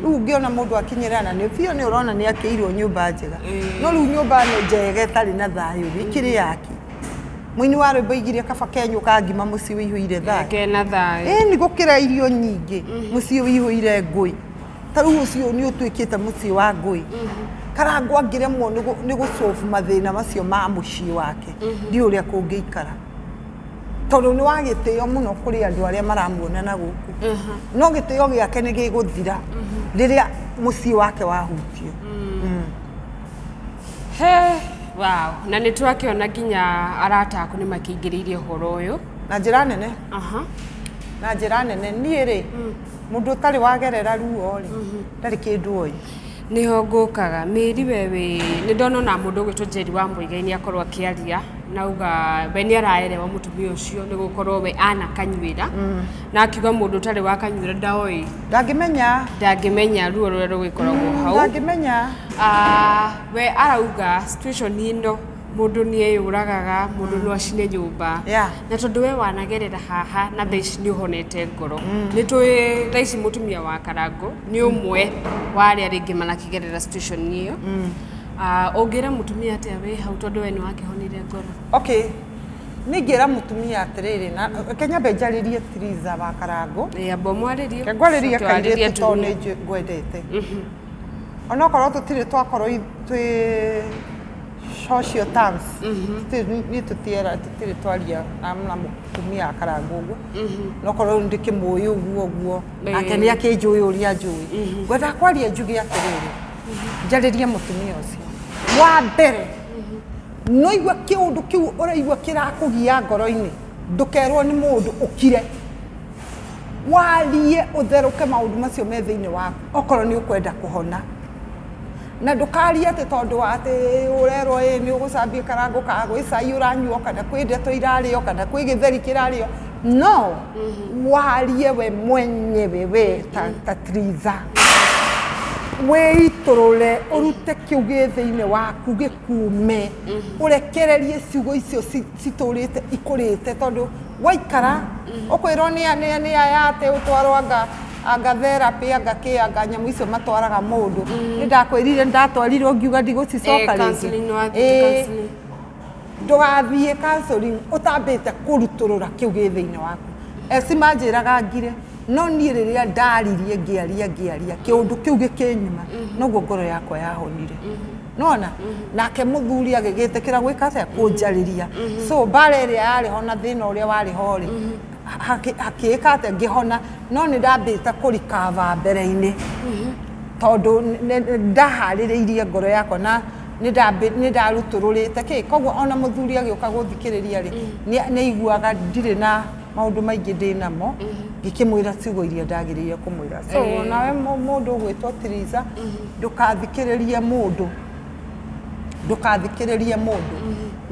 rĩu ũngĩona mũndũ akinyĩra na nĩ biũ, nĩ ũrona nĩ akĩirwo nyũmba njega, no rĩu nyũmba njega ĩtarĩ na thayũ rĩ, ĩkĩrĩ yake? Mũini wa rwĩmbo aigire kaba kenyũ ka ngima mũciĩ wĩihũire thayũ. Kena thayũ. Ĩni, gũkĩra irio nyingĩ mũciĩ wĩihũire ngũĩ. Ta rĩu ũcio nĩ ũtuĩkĩte mũciĩ wa ngũĩ. Karangũ angĩremwo nĩ gũcobu mathĩna macio ma mũciĩ wake, ndiũ ũrĩa kũngĩikara, tondũ nĩ wa gĩtĩo mũno kũrĩ andũ arĩa maramuona na gũkũ, no gĩtĩo gĩake nĩ gĩgũthira rĩrĩa mũciĩ wake wahutio. He, wow. Na nĩ twakĩona nginya arata aku nĩ makĩingĩrĩirie ũhoro ũyũ. Na njĩra nene. Na njĩra nene. Niĩ rĩ, mũndũ ũtarĩ wagerera ruo rĩ, ndarĩ kĩndũ oĩ. Nĩho ngũkaga mĩri we wĩ nĩ ndona ona mũndũ ũgwĩtwo Njeri wa Mũigai nĩ akorwo akĩaria na auga we nĩ araerewa mũtumia ũcio, nĩ gũkorwo we anakanyuĩra, na akiuga mũndũ ũtarĩ wakanyuĩra ndaoĩ. Ndangĩmenya. Ndangĩmenya ruo rũrĩa rũgĩkoragwo hau. Ndangĩmenya. Ah, we arauga situation ĩno Mũndũ nĩ eyũragaga, mũndũ no acine nyũmba. Na tondũ we wanagerera haha na thaa ici nĩ ũhonete ngoro, nĩ tũĩ thaa ici mũtumia wa Karangũ nĩ ũmwe wa arĩa rĩngĩ marakĩgerera situation ĩyo. Ah, ũngĩra mũtumia atĩa wĩ hau, tondũ we nĩ wakĩhonire ngoro? Okay, ningĩra mũtumia atĩrĩrĩ, na reke nyambe njarĩrie Triza wa Karangũ. Ĩ, amba ũmwarĩrie. Reke ngwarĩrie Ũcoke warĩrie kairĩtu tondũ atumia. nĩ ngwendete, onokorwo tũtirĩ twakorwo twĩ social terms. Niĩ tũtirĩ twaria na mũtumia wa Karangũ ũguo, nokorwo rĩu ndĩkĩmũĩ ũguo ũguo, nake nĩ akĩnjũĩ ũrĩa njũĩ. Ngwendaga kwaria njuge atĩrĩrĩ, njarĩrie mũtumia ũcio. Wa mbere, no igua kĩũndũ kĩu ũraigua kĩrakũgia ngoro-inĩ, ndũkerwo nĩ mũndũ, ũkire warie, ũtherũke maũndũ macio me thĩinĩ waku, okorwo nĩ ũkwenda kũhona. Na ndũkarie atĩ tondũ wa atĩ ũrerwo ĩ nĩ ũgũcambia Karangũ, kana gwĩ cai ũranyuo, kana kwĩ ndeto irarĩo, kana kwĩ gĩtheri kĩrarĩo. No warie we mwenyewe, we ta Triza, wĩitũrũre, ũrute kĩu gĩ thĩinĩ waku gĩkume, ũrekererie ciugo icio citũrĩte ikũrĩte, tondũ waikara ũkwĩrwo nĩ aya atĩ ũtwarwo anga therapy, anga kĩ, anga nyamũ icio matwaraga mũndũ. Nĩ ndakwĩrire ndatwarirwo, ngiuga ndigũcicoka rĩngĩ. Counseling, nĩ wathiĩte counseling? Ndũgathiĩ counseling ũtambĩte kũrutũrũra kĩu gĩ thĩinĩ waku. Eci manjĩraga ngire, no niĩ rĩrĩa ndaririe, ngĩaria, ngĩaria, kĩũndũ kĩu gĩkĩnyuma, noguo ngoro yakwa yahonire. Nona nake mũthuri agĩgĩtĩkĩra gwĩka atĩa, kũnjarĩria. So mbara ĩrĩa yarĩ ho na thĩna ũrĩa warĩ ho rĩ, hakĩĩka atĩa, ngĩhona. No nĩ ndambĩte kũrikava mbere-inĩ, tondũ ndaharĩrĩirie ngoro yakwa na nĩ ndarutũrũrĩte kĩ. Koguo ona mũthuri agĩũka gũthikĩrĩria rĩ, nĩ aiguaga ndirĩ na maũndũ maingĩ ndĩ namo, ngĩkĩmwĩra ciugo iria ndagĩrĩire kũmwĩra. So nawe mũndũ ũgwĩtwo Theresa, ndũkathikĩrĩrie mũndũ, ndũkathikĩrĩrie mũndũ.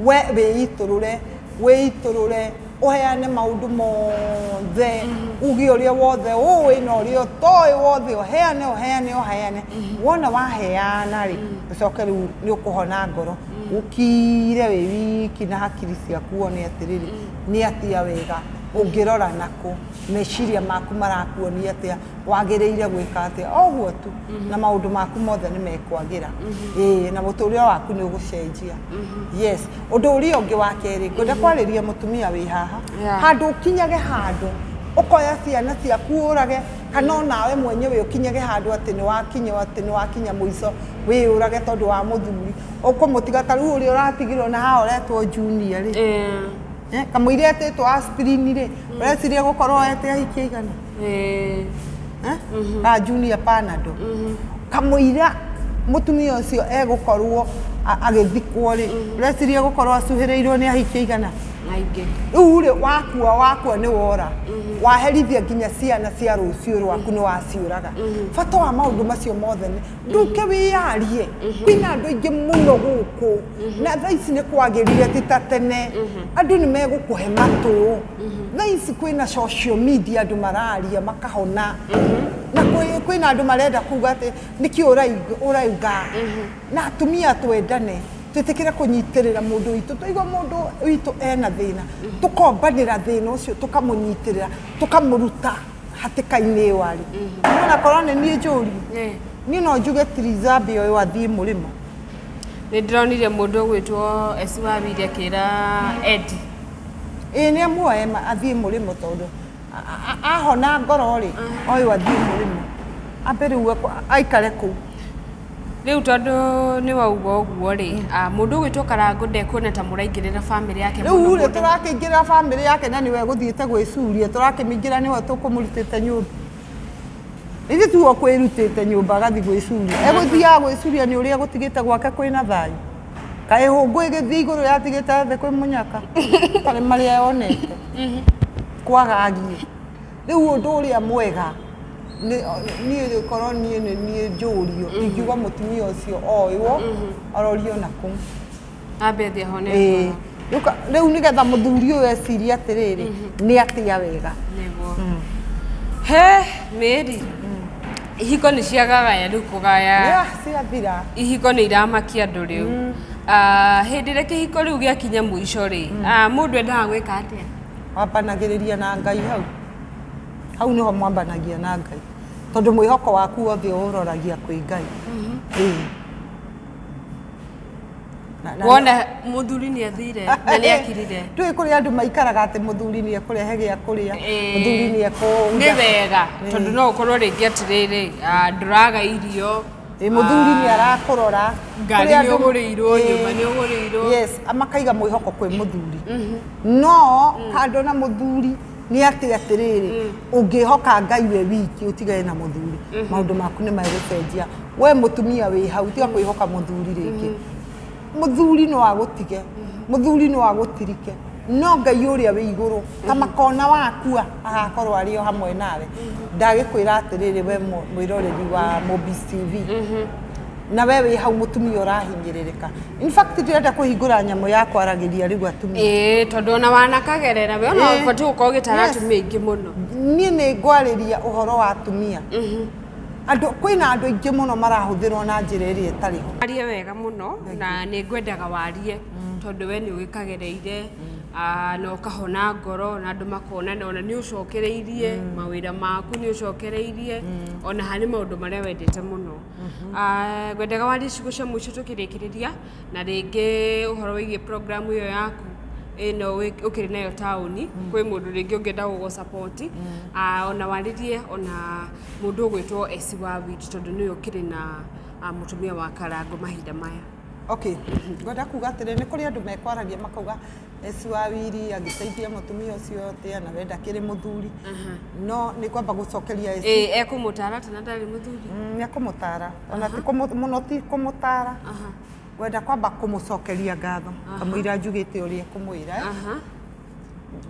We wĩitũrũre, wĩitũrũre, ũheane maũndũ mothe, uge ũrĩa wothe ũĩ na ũrĩa ũtoĩ wothe, ũheane, ũheane, ũheane. Wona waheana rĩ, ũcoke rĩu nĩ ũkũhona ngoro, ũkire wĩ wiki na hakiri ciaku, wone atĩrĩrĩ, nĩ atĩa wega ũngĩrora nakũ, meciria maku marakuonia atĩa, wagĩrĩire gwĩka atĩa, o ũguo tu, na maũndũ maku mothe nĩ mekwagĩra. Ĩĩ, na mũtũrĩre waku nĩ ũgũcenjia. Yes, ũndũ ũrĩa ũngĩ wa kerĩ ngwenda kwarĩria mũtumia wĩ haha, handũ ũkinyage handũ ũkoya ciana ciaku ũrage, kana onawe mwenyewe ũkinyage handũ atĩ nĩ wakinya, atĩ nĩ wakinya mũico, wĩyũrage tondũ wa mũthuri ũkũmũtiga. Ta rĩu ũrĩa ũratigirwo na haha ũretwo Junior rĩ, kamũira etĩtwo aspirin rĩ, ũreciria gũkorwo ete ahiki aigana? Eh? Ka Junior Panado, kamũira mũtumia ũcio egũkorwo agĩthikwo rĩ, ũreciria gũkorwo acuhĩrĩirwo nĩ ahiki aigana? Aingĩ. Rĩu rĩ, wakua, wakua nĩ wora, waherithia nginya ciana cia rũciũ rwaku, nĩ waciũraga. Bata wa maũndũ macio mothe nĩ ndũke wĩyarie. Kwĩna andũ aingĩ mũno gũkũ, na thaa ici nĩ kwagĩrire, ti ta tene. Andũ nĩ megũkũhe matũ. Thaa ici kwĩna social media, andũ mararia makahona, na kwĩna andũ marenda kuga atĩ nĩkĩ ũrauga. Na atumia twendane, twĩtĩkĩre kũnyitĩrĩra mũndũ witũ. Twaigua mũndũ witũ ena thĩna, tũkombanĩra thĩna ũcio, tũkamũnyitĩrĩra, tũkamũruta hatĩka-inĩ ĩyo arĩ. Nona korwo nĩ niĩ njũrio, niĩ no njuge Trizambi ũyũ athiĩ mũrĩmo. Nĩ ndĩronire mũndũ ũgwĩtwo Esi Wawiri akĩra Eddie. Ĩĩ, nĩ amuoe athiĩ mũrĩmo, tondũ ahona ngoro rĩ, ũyũ athiĩ mũrĩmo, ambe rĩu aikare kũu. Rĩu tondũ nĩ wauga ũguo rĩ, mũndũ ũgwĩtwo Karangũ ndekuona ta mũraingĩrĩra bamĩrĩ yake rĩu mũno rĩ mũno. Tũrakĩingĩra bamĩrĩ yake, na nĩwe gũthiĩte gwĩcuria, tũrakĩmĩingĩra, nĩwe tũkũmũrutĩte nyũmba. Ithuĩ tiwe kwĩrutĩte nyũmba agathiĩ gwĩcuria, egũthiaga gwĩcuria nĩ ũrĩa gũtigĩte gwake kwĩna thayũ. Kaĩ hũngũ ĩgĩthiĩ igũrũ yatigĩte thĩ kwĩ mũnyaka, tarĩ marĩa yonete kwagagie. Rĩu ũndũ ũrĩa mwega niĩ korwo niĩ nĩ niĩ njũrio, ingiuga mũtumia ũcio oywo arorio na kũu. Ambe athiĩ ahone Ĩĩ. ngoro. Rĩu nĩgetha mũthuri ũyũ ecirie atĩrĩrĩ, nĩ atĩa wega. Nĩguo he mĩri. Ihiko nĩ ciagagaya rĩu kũgaya. Yeah, ciathira. Ihiko nĩ iramakia andũ rĩu. Hĩndĩ ĩrĩa kĩhiko rĩu gĩakinya mũico rĩ, mũndũ endaga gwĩka atĩa? Wambanagĩrĩria na Ngai hau. Hau nĩho mwambanagia na Ngai. Tondũ mwĩhoko waku wothe ũroragia kwĩ Ngai. Ĩĩ. Wona mũthuri nĩ athire na nĩ akirire. Ndũĩ kũrĩ andũ maikaraga atĩ mũthuri nĩ ekũrehe gĩa kũrĩa, mũthuri nĩ ekũ Nĩ wega tondũ no ũkorwo rĩngĩ atĩrĩrĩ, ndũraga irio. Ĩ, mũthuri nĩ arakũrora. Ngari Kũrĩ nĩ andũ- ũgũrĩirwo, Ĩ, nyũmba nĩ ũgũrĩirwo. Yes, makaiga mwĩhoko kwĩ mũthuri. No kando na mũthuri nĩ atĩ atĩrĩrĩ, ũngĩhoka Ngai we wiki ũtigane na mũthuri, maũndũ maku nĩ megũcenjia. We mũtumia wĩ hau, tiga kwĩhoka mũthuri rĩngĩ. Mũthuri no agũtige, mũthuri no agũtirike, no Ngai ũrĩa wĩ igũrũ ta makona wakua agakorwo arĩ o hamwe nawe. Ndagĩkwĩra atĩrĩrĩ we mwĩroreri wa Mobis TV, na we wĩ hau mũtumia ũrahinyĩrĩrĩka. In fact ndĩrenda kũhingũra nyamũ ya kwaragĩria rĩu atumia. Ĩĩ, tondũ ona wanakagerera we ona ũbatiĩ gũkorwo ũgĩtara atumia aingĩ mũno. Niĩ nĩ ngwarĩria ũhoro wa atumia. Andũ kwĩna andũ aingĩ mũno marahũthĩrwo na njĩra ĩrĩa ĩtarĩ ho. Warie wega mũno na nĩ ngwendaga warie tondũ we nĩ ũgĩkagereire, na ũkahona ngoro na andũ makona na ona nĩ ũcokereirie mawĩra maku, nĩ ũcokereirie ona harĩ maũndũ marĩa wendete mũno. Ngwendaga warie ciugo cia mũico tũkĩrĩkĩrĩria na rĩngĩ ũhoro wĩgiĩ program ĩyo yaku ĩno ũkĩrĩ nayo taũni, kwĩ mũndũ rĩngĩ ũngĩenda gũgũ support, ona warĩrie ona mũndũ ũgwĩtwo Esi wa Wit tondũ nĩwe ũkĩrĩ na mũtumia wa Karango mahinda maya. Okay, ngwenda kuga atĩrĩ, nĩ kũrĩ andũ mekwaragia makauga Esi wa Wiri angĩteithia mũtumia ũcio atĩa na we ndakĩrĩ mũthuri. No nĩ kwamba gũcokeria Esi. Ĩĩ, ekũmũtara atĩ na ndarĩ mũthuri? Nĩ ekũmũtara ona ti mũno ti kũmũtara. Ngwenda kwamba kũmũcokeria ngatho kamũira njugĩte ũrĩa ekũmwĩra.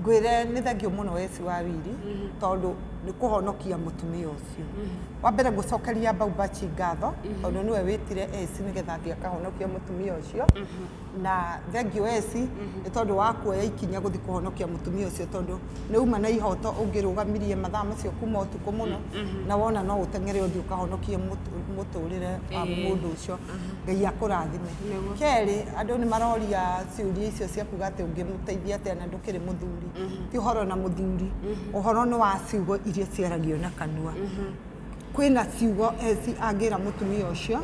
Ngwĩre nĩ thengio mũno Esi wa Wiri tondũ nĩ kũhonokia mũtumia ũcio. Wa mbere ngũcokeria Baubachi ngatho tondũ nĩwe wĩtire Esi nĩgetha athiĩ akahonokia mũtumia ũcio. Na thengio Esi nĩ tondũ wa kuoya ikinya gũthiĩ kũhonokia mũtumia ũcio tondũ nĩ uma na ihoto ũngĩrũgamirie mathaa macio kuma ũtukũ mũno na wona no ũteng'ere ũthiĩ ũkahonokie mũtũrĩre wa mũndũ ũcio. Ngai akũrathime. Kerĩ, andũ nĩ maroria ciũria icio cia kuga atĩ ũngĩmũteithia atĩa na ndũkĩrĩ mũthuri. Ti ũhoro na mũthuri, ũhoro nĩ wa ciugo iria ciaragio na kanua. Kwĩna ciugo Esi angĩra mũtumia ũcio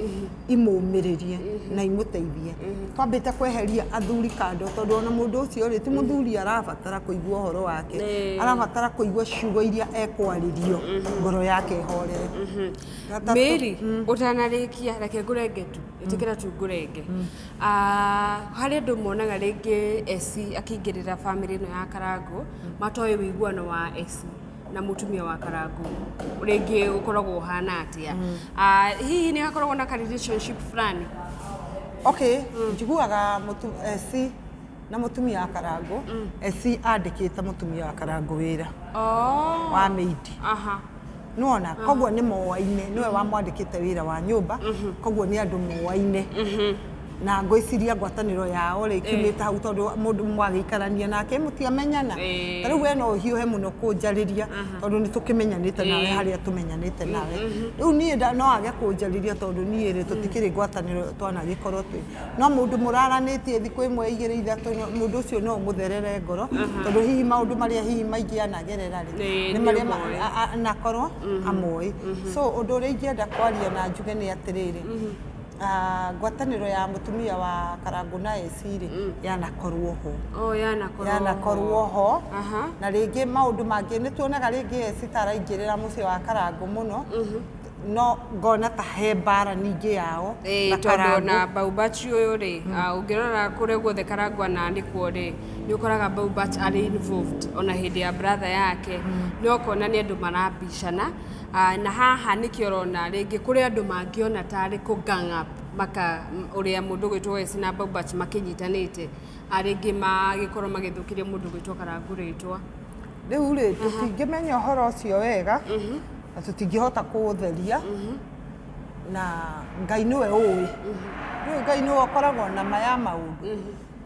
imũmĩrĩrie na imũteithie. Twambĩte kweheria athuri kando tondũ ona mũndũ ũcio rĩ ti mũthuri arabatara kũigua ũhoro wake, arabatara kũigua ciugo iria ekwarĩrio ngoro yake ĩhorere. Mary, ũtanarĩkia reke ngũrenge tu, ĩtĩkĩra tu ngũrenge. Harĩ andũ monaga rĩngĩ Esi akĩingĩrĩra bamĩrĩ ĩno ya Karango matoĩ ũiguano wa Esi na mũtumia wa Karango rĩngĩ ũkoragwo ũhana atĩa. Hihi nĩ hakoragwo na ka relationship fulani? Okay, njiguaga Esi na mũtumia wa Karango, Esi andĩkĩte mũtumia wa Karango wĩra wa maid. Nĩwona, koguo nĩ moaine, nĩwe wamwandĩkĩte wĩra wa nyũmba, koguo nĩ andũ moaine. Na ngwĩciria ngwatanĩro yao rĩ kiumĩte hau tondũ mũndũ mwagĩikarania nake mũtiamenyana. Ta rĩu we no ũhiũhe mũno kũnjarĩria tondũ nĩ tũkĩmenyanĩte nawe harĩa tũmenyanĩte nawe. Rĩu niĩ no age kũnjarĩria tondũ niĩ rĩ tũtikĩrĩ ngwatanĩro twanagĩkorwo twĩ. No mũndũ mũraranĩtie thikũ ĩmwe igĩrĩ ithatũ, mũndũ ũcio no ũmũtherere ngoro tondũ hihi maũndũ marĩa hihi maingĩ anagerera rĩ nĩ marĩa anakorwo amoĩ. So ũndũ ũrĩa ingĩenda kwaria na njuge nĩ atĩrĩrĩ, ngwatanĩro ya mũtumia wa Karango na Esi rĩ yanakorwo ho. Yanakorwo ho. Na rĩngĩ maũndũ mangĩ nĩ tuonaga rĩngĩ Esi ta araingĩrĩra mũciĩ wa Karango mũno, no ngona ta he mbara ningĩ yao na Tondũ ona Baubachi ũyũ rĩ, ũngĩrora kũrĩa guothe Karango anandĩkwo rĩ, nĩ ũkoraga Baubachi arĩ involved ona hĩndĩ ya brother yake, no ũkona nĩ andũ marabicana. Na haha nĩkĩo ũrona rĩngĩ kũrĩ andũ mangĩona tarĩ kũ gang up maka ũrĩa mũndũ ũgwĩtwo Esi na Baubachi makĩnyitanĩte, rĩngĩ magĩkorwo magĩthũkĩria mũndũ ũgwĩtwo Karango rĩtwa. Rĩu rĩ tũtingĩmenya ũhoro ũcio wega na tũtingĩhota kũũtheria na Ngai nĩwe ũĩ. Rĩu Ngai nĩwe ũkoragwo na ma ya maũndũ.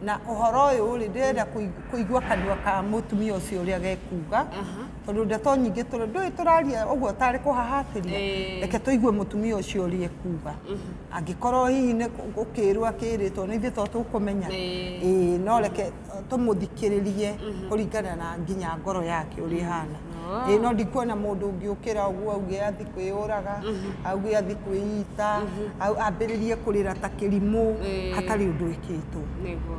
Na ũhoro ũyũ rĩ, ndĩrenda kũigua kanua ka mũtumia ũcio ũrĩa gekuga, tondũ ndeto nyingĩ ndũĩ tũraria ũguo tarĩ kũhahatĩria. Reke tũigue mũtumia ũcio ũrĩa ekuga, angĩkorwo hihi nĩ gũkĩrwo akĩrĩtwo, nĩ ithuĩ to tũkũmenya. Ĩĩ, no reke tũmũthikĩrĩrie kũringana na nginya ngoro yake ũrĩa ĩhana. Ĩĩ, no ndikuona mũndũ ũngĩũkĩra ũguo auge athi kwĩyũraga, auge athi kwĩita, ambĩrĩrie kũrĩra ta kĩrimũ hatarĩ ũndũ ĩkĩtwo. Nĩguo.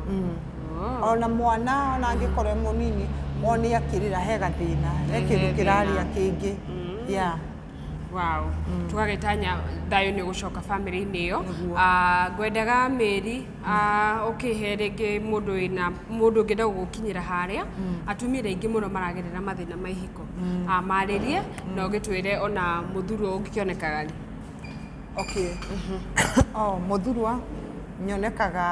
Ona mwana, ona angĩkorwo e mũnini, wone akĩrĩra he gathĩna, he He kĩndũ thĩna. Kĩrarĩa kĩngĩ, yeah. Wow, tũgagĩtanya thayũ nĩ ũgũcoka bamĩrĩ-inĩ ĩyo. Nĩguo. Ngwendaga Mary, ũkĩhe rĩngĩ mũndũ wĩna mũndũ ũngĩenda gũgũkinyĩra harĩa atumia aingĩ mũno maragerera mathĩna ma ihiko. Marĩrie na ũgĩtwĩre ona mũthurwo ũngĩkĩonekaga rĩ. Okay. Oh, mũthurwa nyonekaga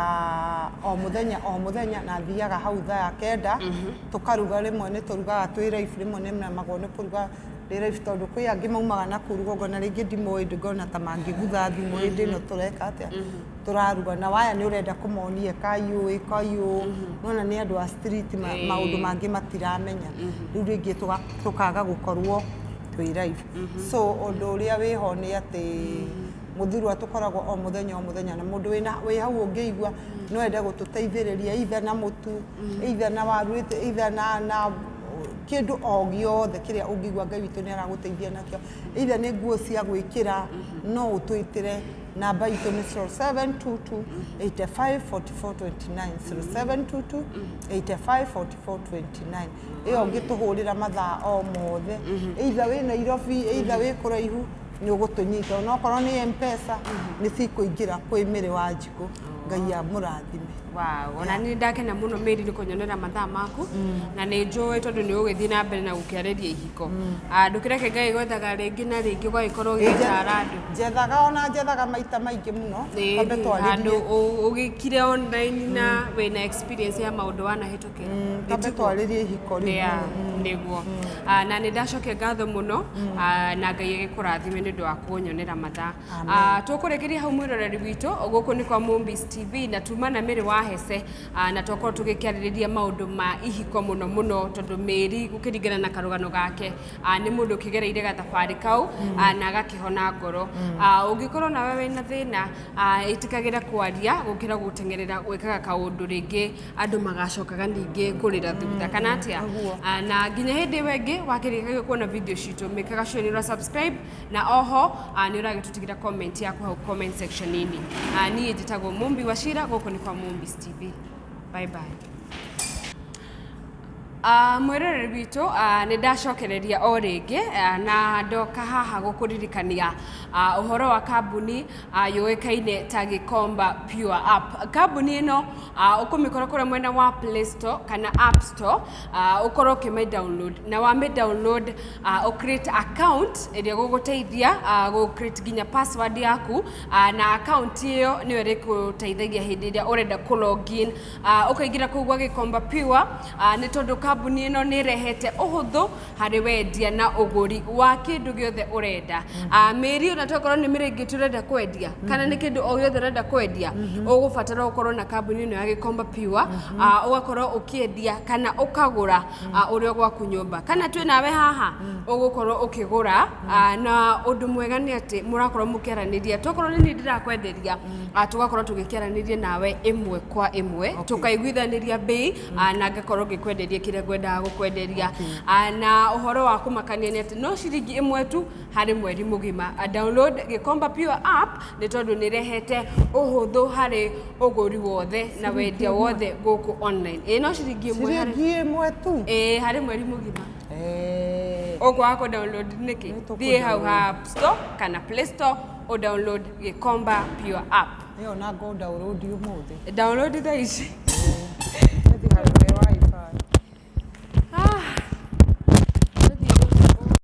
o mũthenya o mũthenya, na thiaga hau thaa 9 tũkaruga. Rĩmwe nĩ tũrugaga twĩ live, rĩmwe nĩ nemagwo nĩ kũruga ndĩ live, tondũ kwĩ angĩ maumaga na kũu rũgongo na rĩngĩ ndimũĩ, ngona ta mangĩgutha thimũ hĩndĩ ĩno tũreka atĩa, tũraruga, na waya nĩ ũrenda kũmonia ĩkai ũũ, ĩkai ũũ, nona nĩ andũ a street, maũndũ mangĩ matiramenya. Rĩu rĩngĩ tũkaga gũkorwo twĩ live. So ũndũ ũrĩa wĩho nĩ atĩ mũthurwa tũkoragwo o mũthenya o mũthenya, na mũndũ wĩna wĩ hau ũngĩigua no ende gũtũteithĩrĩria, either na mũtu, either na waru, either na kĩndũ o gĩothe kĩrĩa ũngĩigua Ngai witũ nĩ aragũteithia nakĩo, either nĩ nguo cia gwĩkĩra, no ũtwĩtĩre. Namba itũ nĩ 0722 85 44 29, 0722 85 44 29. Ĩyo ũngĩtũhũrĩra mathaa o mothe, either wĩ Nairobi, either wĩ kũraihu, nĩ ũgũtũnyita. Onokorwo nĩ Mpesa, nĩ cikũingĩra kwĩ Mĩrĩ wa Njikũ. Ngai amũrathime. Wow, ona nĩ ndakena mũno, Mary, nĩ kũnyonera mathaa maku, na nĩ njũĩ tondũ nĩ ũgũgĩthiĩ na mbere na gũkĩarĩria ihiko. Ndũkĩreke Ngai gwethaga rĩngĩ na rĩngĩ ũgagĩkorwo ũgĩtara andũ. Njethaga, ona njethaga maita maingĩ mũno. Twambe Handũ twarĩrie. Ũgĩkire online na wĩna experience ya maũndũ wanahĩtũkĩra. Twambe twarĩrie ihiko rĩu. Yeah, nĩguo. Na nĩ ndacokia ngatho mũno, na Ngai agĩkũrathime nĩ ũndũ wa kũnyonera mathaa. Tũkũrĩkĩria hau, mwĩroreri witũ. Gũkũ nĩ kwa Mombis TV na tuma na Mary wa Hece, na twakorwo tũgĩkĩarĩrĩria maũndũ ma ihiko mũno mũno, tondũ Mary, gũkĩringana na karũgano gake, nĩ mũndũ ũkĩgereire gathabarĩ kau, na agakĩhona ngoro. Ũngĩkorwo nawe wĩna thĩna, ĩtĩkagĩra kwaria gũkĩra gũteng'erera gwĩkaga kaũndũ rĩngĩ andũ magacokaga ningĩ kũrĩra thutha, kana atĩa? Ũguo. Na nginya hĩndĩ ĩyo ĩngĩ, wakĩrĩkagia kuona video citũ, mĩkaga sure nĩ ũra subscribe, na oho nĩ ũragĩtũtigĩra comment yaku hau comment section-inĩ. Niĩ njĩtagwo Mumbi wa Cira, gũkũ nĩ kwa Mumbis TV. Bye bye. Mwĩroreri witũ, nĩ ndacokereria o rĩngĩ, na ndoka haha gũkũririkania ũhoro wa kambuni yũĩkaine ta Gikomba Pure App. Kambuni ĩno ũkũmĩkora kũrĩa mwena wa Play Store kana App Store, ũkorwo ũkĩmĩ download, na wamĩ download, ũ create account ĩrĩa gũgũteithia gũ create nginya password yaku, na account ĩyo nĩyo ĩrĩgũteithagia hĩndĩ ĩrĩa ũrenda kũ login, ũkaingĩra kũu gwa Gikomba Pure, nĩ tondũ kambuni ĩno nĩ ĩrehete ũhũthũ harĩ wendia na ũgũri wa kĩndũ gĩothe ũrenda. Mĩri ona tokorwo nĩ mĩrĩngĩti ũrenda kwendia, kana nĩ kĩndũ o gĩothe ũrenda kwendia, ũgũbatara ũkorwo na kambuni ĩno ya Gikomba Pure, ũgakorwo ũkĩendia kana ũkagũra, ũrĩ o gwaku nyũmba, kana twĩ nawe haha ũgũkorwo ũkĩgũra. Na ũndũ mwega nĩ atĩ mũrakorwo mũkĩaranĩria, tokorwo nĩ niĩ ndĩrakwenderia, tũgakorwo tũgĩkĩaranĩria nawe ĩmwe kwa ĩmwe, tũkaiguithanĩria bei, na ngakorwo ngĩkwenderia kĩrĩa ngwendaga gũkwenderia. Na ũhoro wa kũmakania nĩ atĩ no ciringi 1 tu harĩ mweri mũgima. Download Gikomba Pure App, nĩ tondũ nĩ ĩrehete ũhũthũ harĩ ũgũri wothe na wendia wothe gũkũ online. Ĩ, no ciringi 1 harĩ Ciringi 1 tu? Ĩ, harĩ mweri mũgima. Ũkwaga kũ download nĩkĩ? Nĩ tũkũ Thiĩ hau download. ha App Store kana Play Store, ũ download Gikomba Pure App. Ĩyo na ngo download ũmũthĩ. Download thaa ici.